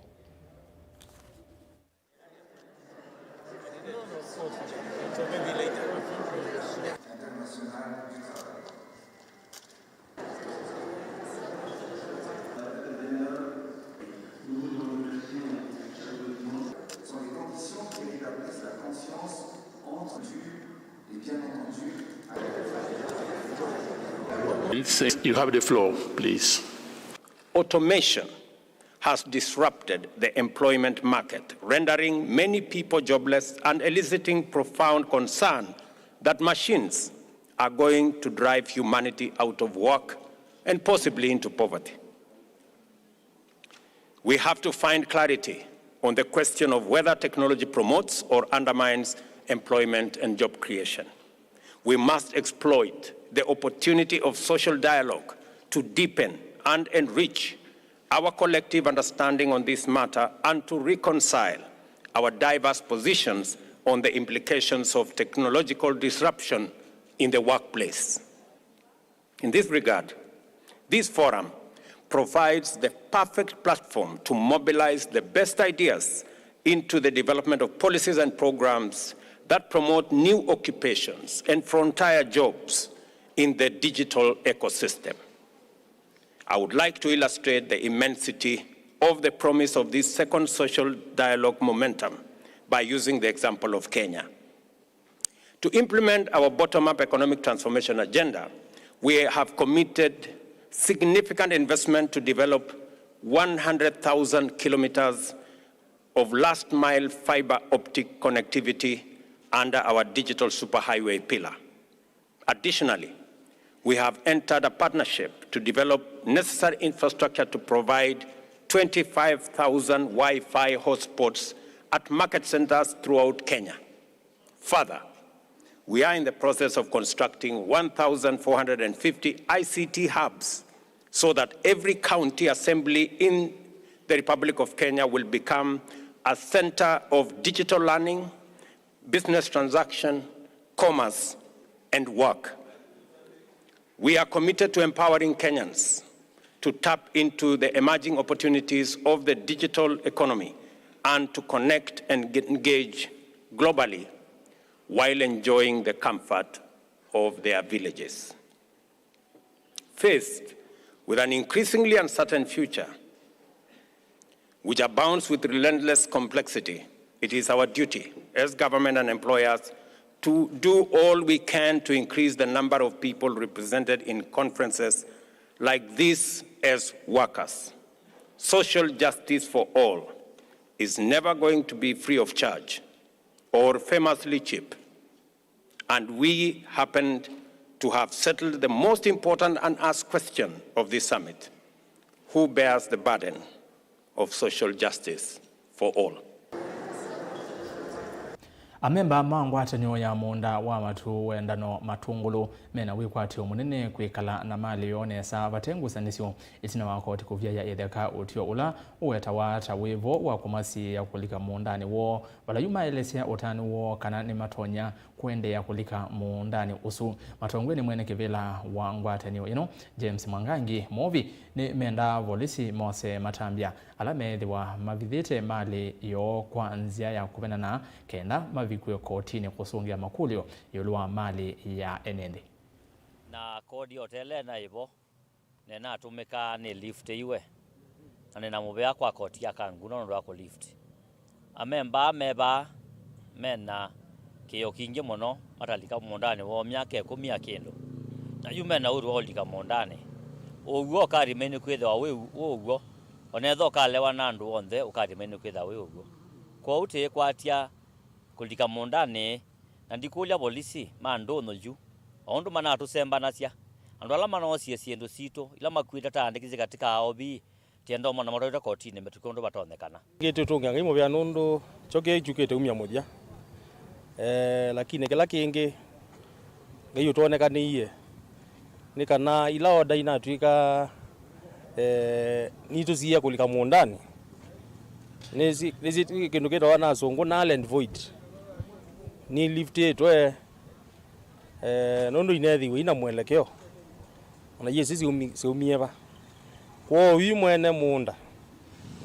It's, you have the floor, please. Automation has disrupted the employment market, rendering many people jobless and eliciting profound concern that machines are going to drive humanity out of work and possibly into poverty. We have to find clarity on the question of whether technology promotes or undermines employment and job creation. We must exploit the opportunity of social dialogue to deepen and enrich our collective understanding on this matter and to reconcile our diverse positions on the implications of technological disruption in the workplace. In this regard, this forum provides the perfect platform to mobilize the best ideas into the development of policies and programs that promote new occupations and frontier jobs in the digital ecosystem. I would like to illustrate the immensity of the promise of this second social dialogue momentum by using the example of Kenya. To implement our bottom-up economic transformation agenda, we have committed significant investment to develop one hundred thousand kilometers of last-mile fiber optic connectivity under our digital superhighway pillar. Additionally, we have entered a partnership to develop necessary infrastructure to provide twenty-five thousand Wi-Fi hotspots at market centers throughout Kenya. Further, we are in the process of constructing one thousand four hundred and fifty I C T hubs so that every county assembly in the Republic of Kenya will become a center of digital learning, business transaction, commerce, and work. We are committed to empowering Kenyans to tap into the emerging opportunities of the digital economy and to connect and get engage globally while enjoying the comfort of their villages. Faced with an increasingly uncertain future, which abounds with relentless complexity, it is our duty as government and employers to do all we can to increase the number of people represented in conferences like this as workers. Social justice for all is never going to be free of charge or famously cheap. And we happened to have settled the most important unasked question of this summit: who bears the burden of social justice for all? Amemba ma ngwatanĩo ya mũũnda wa matu Wendano Matũngũlũ mena wĩkwatyo mũnene kwĩkala na malĩ yoo nesa vate ngusanĩsyo, ĩtina wa koti kũvyaĩa ĩtheka ũtw'o ũla ũwetawa ta wĩvo wa kũmasiĩĩa kũlika mũũndanĩ woo, vala yu maelesya ũtanu woo kana nĩmatonya kũendeea kũlika mũũndanĩ ũsu. Matongoew'e nĩ mwene kĩvĩla wa ngwatanĩo ĩno, James Mwangangi, movi nĩmendaa volisi mose matambya ala meethĩwa mavithĩte malĩ yoo kwa nzĩa ya kũvenana, kenda mavikw'e kotinĩ kũsũngĩa makũlyo ĩũlũ wa malĩ ya ene nthĩ. Na kodi otele na ĩvo, na ĩnatũmĩkaa nĩ lift iwe, na nĩ na mũvea kwa koti ya Kangundo nũndũ wa kũ lift. Amemba me vaa me na kĩĩo kingĩ mũno, matalika mũũndanĩ woo myaka ĩkũmi ya kĩndũ, na yu me na ũuru wa ũlika mũũndanĩ. Ũw'o ũkathimai nĩ kwĩthĩwa wĩ ũw'o, o na ethĩwa ũkalewa na andũ onthe, ũkathimai nĩ kwĩthĩwa wĩ ũw'o. Kwoou tĩĩkwatya kũlika mũũndanĩ, na ndikũlya volisi ma ndũnyũ yu, o ũndũ manatũsembanasya, andũ ala manoosie syĩndũ sitũ ila makuĩte ta andĩkĩsye katĩ ka aovi, tienda ũmona matwaĩtwe kotinĩ mĩtũkĩ ũndũ vatonyekana. Ĩngĩ tũtũngĩa Ngai mũvea nũndũ kyo kĩĩ kyũkĩte umya mũthya. Eh, lakini kĩla kĩngĩ, Ngai ũtwonekanĩie nĩ kana ila oda inatw'ĩka, eh, nitũsiĩĩa kũlika mũũndanĩ, nĩsi, nĩsi kĩndũ kĩtawa na asũngũ null and void. Niliftĩtwe, eh, nũndũ ineethĩiwe ina mwelekeo, ona yĩsĩ siumi-, siumie va. Kwoou yu mwene mũũnda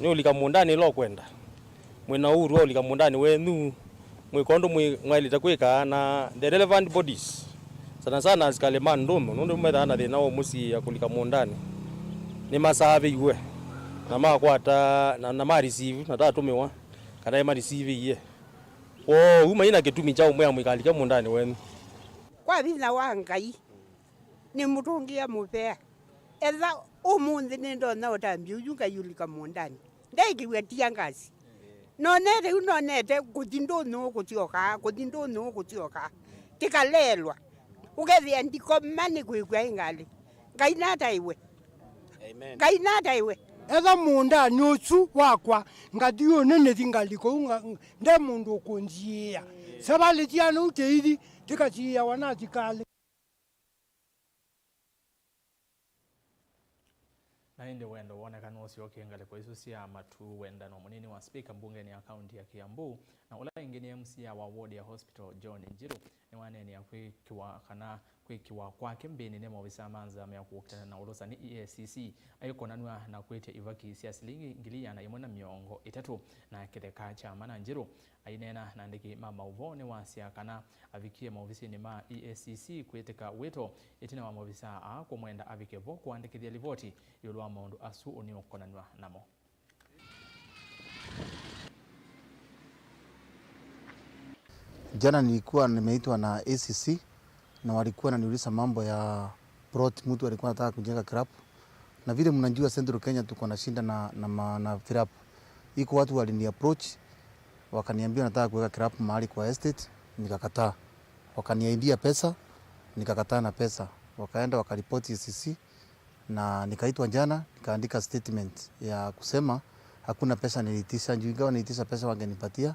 nĩũlika mũũndanĩ ĩla ũkwenda. Mwĩ na ũuru wa ũlika mũũndanĩ wenyu, mwĩka ũndũ mwĩ-, mwaĩlĩte kwĩka, na the relevant bodies, sana sana asikalĩ ma ndũnyũ, nũndũ methaa na thĩna wa ũmũsiĩĩa kũlika mũũndanĩ, nĩmasavĩiwe na makwata na, na ma receive, na tatũmĩwa kana ĩmarisivĩie. Kwoou mai na kĩtumi kya ũmwĩa mũikalike mũũndanĩ wenyu. Kwa vinya wa Ngai, nĩmũtũngĩe mũvea. Etha ũmũnthĩ nĩndonya ũtambya ũyu Ngai ũlika mũũndanĩ, ndeekĩw'a tear gas. Nonete yu, nonete kũthi ndũnyũ kũsyoka, kũthi ndũnyũ kũsyoka. Tĩkalelwa. Ũkethĩa ndikoma nĩ kwĩkw'a ĩ ngalĩ. Ngai nataĩwe. Amen. Ngai nataĩwe. Etha mũũndanĩ ũsu wakwa, ngathi ũnĩnĩthi ngalĩ kũu nga-, nde mũndũ ũkũnziĩĩa. Savalĩ syana ũtĩithi, tĩkasiĩawa na asikalĩ. Na ĩndĩ wendo wonekana ũsyokie ngalĩko isu sya matu wendano mũnini wa spika mbungeni ya kaunti ya Kiambu, na ũla ĩngĩ nĩ M C A wa ward ya Hospital, John Njiru, nĩwaneenie kwĩkĩwa kana kwĩkĩwa kwake mbĩnĩ nĩ maovisaa ma nzama ya kũkitana na ũlũsani, E A C C, aikonanw'a na kwĩtya ivaki sya silingi ngili ĩana ĩmwe na mĩongo ĩtatũ na kĩtheka kya mana njerũ. Aineena na andĩki ma maũvoo, nĩwasya kana avikie maovisinĩ ma E A C C kwĩtĩka wĩto ĩtina wa maovisaa aa kũmwenda avike vo kũandĩkĩthya livoti ĩũlũ wa maũndũ asu ũnĩũkonanw'a namo. Jana nilikuwa nimeitwa na A C C na walikuwa wananiuliza mambo ya plot, mtu alikuwa anataka kujenga club. Na vile mnajua Central Kenya tuko na shida na, na, ma- na vilabu. Iko watu walini approach, wakaniambia wanataka kuweka club mahali kwa estate, nikakataa. Wakaniaidia pesa, nikakataa na pesa. Wakaenda wakaripoti A C C, na nikaitwa jana, nikaandika statement ya kusema hakuna pesa niliitisha, juu ingawa niliitisha pesa wangenipatia,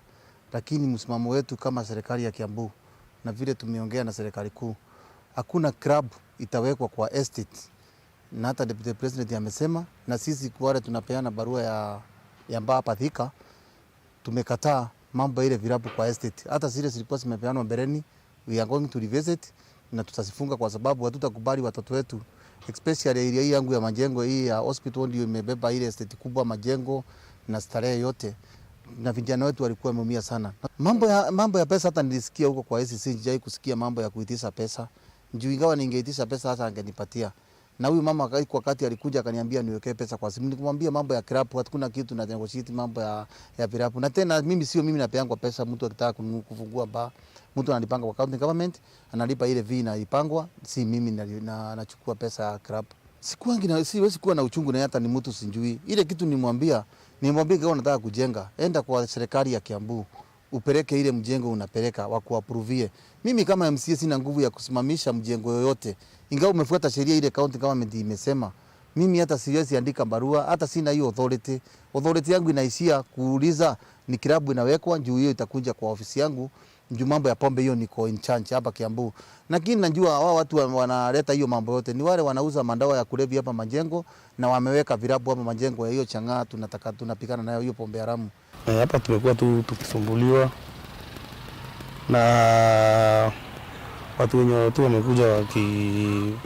lakini msimamo wetu kama serikali ya Kiambu na vile tumeongea na serikali kuu, hakuna club itawekwa kwa estate. Na hata deputy president amesema, na sisi wale tunapeana barua ya, ya mbaa pathika, tumekataa mambo ya ile vilabu kwa estate. Hata zile zilikuwa zimepeanwa mbeleni, we are going to revisit na tutazifunga kwa sababu hatutakubali watoto wetu, especially area hii yangu ya Majengo, hii ya hospital ndio imebeba ile estate kubwa, Majengo na Starehe yote, na vijana wetu walikuwa wameumia sana. Mambo ya, mambo ya pesa, hata nilisikia huko kwa A C C, sijai kusikia mambo ya kuitisha pesa. Juu ingawa ningeitisha pesa, hata angenipatia. Na huyu mama akai-, wakati alikuja akaniambia niwekee pesa kwa simu. Nikamwambia mambo ya club, hakuna kitu na negotiate mambo ya, ya vilabu. Na tena mimi sio mimi napeangwa pesa, mtu akitaka kunu- kufungua bar, mtu analipanga kwa county government, analipa ile fee na ipangwa, si mimi na, na, nachukua pesa ya club. Sikuangi na, siwezi kuwa na uchungu na hata ni mtu sijui. Ile kitu nimwambia, nimwambia kama unataka kujenga, enda kwa serikali ya Kiambu. Upeleke ile mjengo unapeleka, wakuapprovie. Mimi kama M C A sina nguvu ya kusimamisha mjengo yoyote, ingawa umefuata sheria ile county government imesema. Mimi hata siwezi andika barua, hata sina hiyo authority. Authority yangu inaishia kuuliza ni kilabu inawekwa, juu hiyo itakuja kwa ofisi yangu, juu mambo ya pombe hiyo niko in charge hapa Kiambu. Lakini najua hawa watu wa- wanaleta hiyo mambo yote ni wale wanauza madawa ya kulevya hapa Majengo na wameweka vilabu hapa Majengo ya hiyo chang'aa, tunataka, tunapigana nayo hiyo pombe haramu. Eh, hapa tumekuwa tu tukisumbuliwa na watu wenye tu wamekuja waki,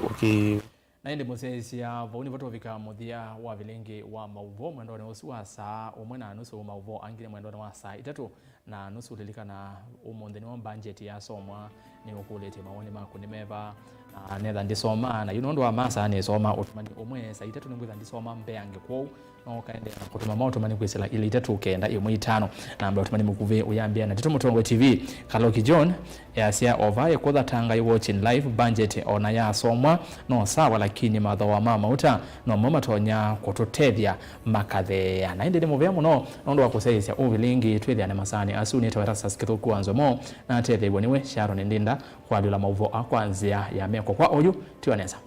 waki Na ĩndĩ mũsyaĩĩsya, vau nĩvo tũvika mũthya wa vilingi wa maũvoo mwendonĩ ũsu wa saa ũmwe na nusu. Maũvoo angĩ nĩ mwendonĩ wa saa itatũ na nusu. Lilikana, ũmũnthĩ nĩw'o mbanjeti yasomwa. Nĩũkũlĩtye mawoni maku nĩ meva? Na netha ndĩsoma, na yu nũndũ wa masaa nĩsoma ũtũmani ũmwe, saa itatũ nĩngwĩtha ndisoma mbeange. Kwoou no ũkaendeea na kũtũma maũtũmani kwĩsĩla ilĩ itatũ kenda ĩmwe itano. Namba ya ũtũmani mũkuvĩ ũyambĩa na Ndeto Mũtongoi T V. Kaloki John easya, "Ova ĩkũtha tanga, you watching live, budget ona yasomwa no sawa, lakini mathooa ma mauta nomo matonya kũtũtethya makatheea." Na ĩndĩ nĩ mũvea mũno nũndũ wa kũsyaĩĩsya ũvilingi. Twĩthĩane masaanĩ asu. Nĩtawa Erastus Kĩthũku wa Nzomo, na atetheew'a nĩwe Sharon Ndinda kwalyũla maũvoo aa kwa nzĩa ya meko. Kwa oyu, tiwa nesa.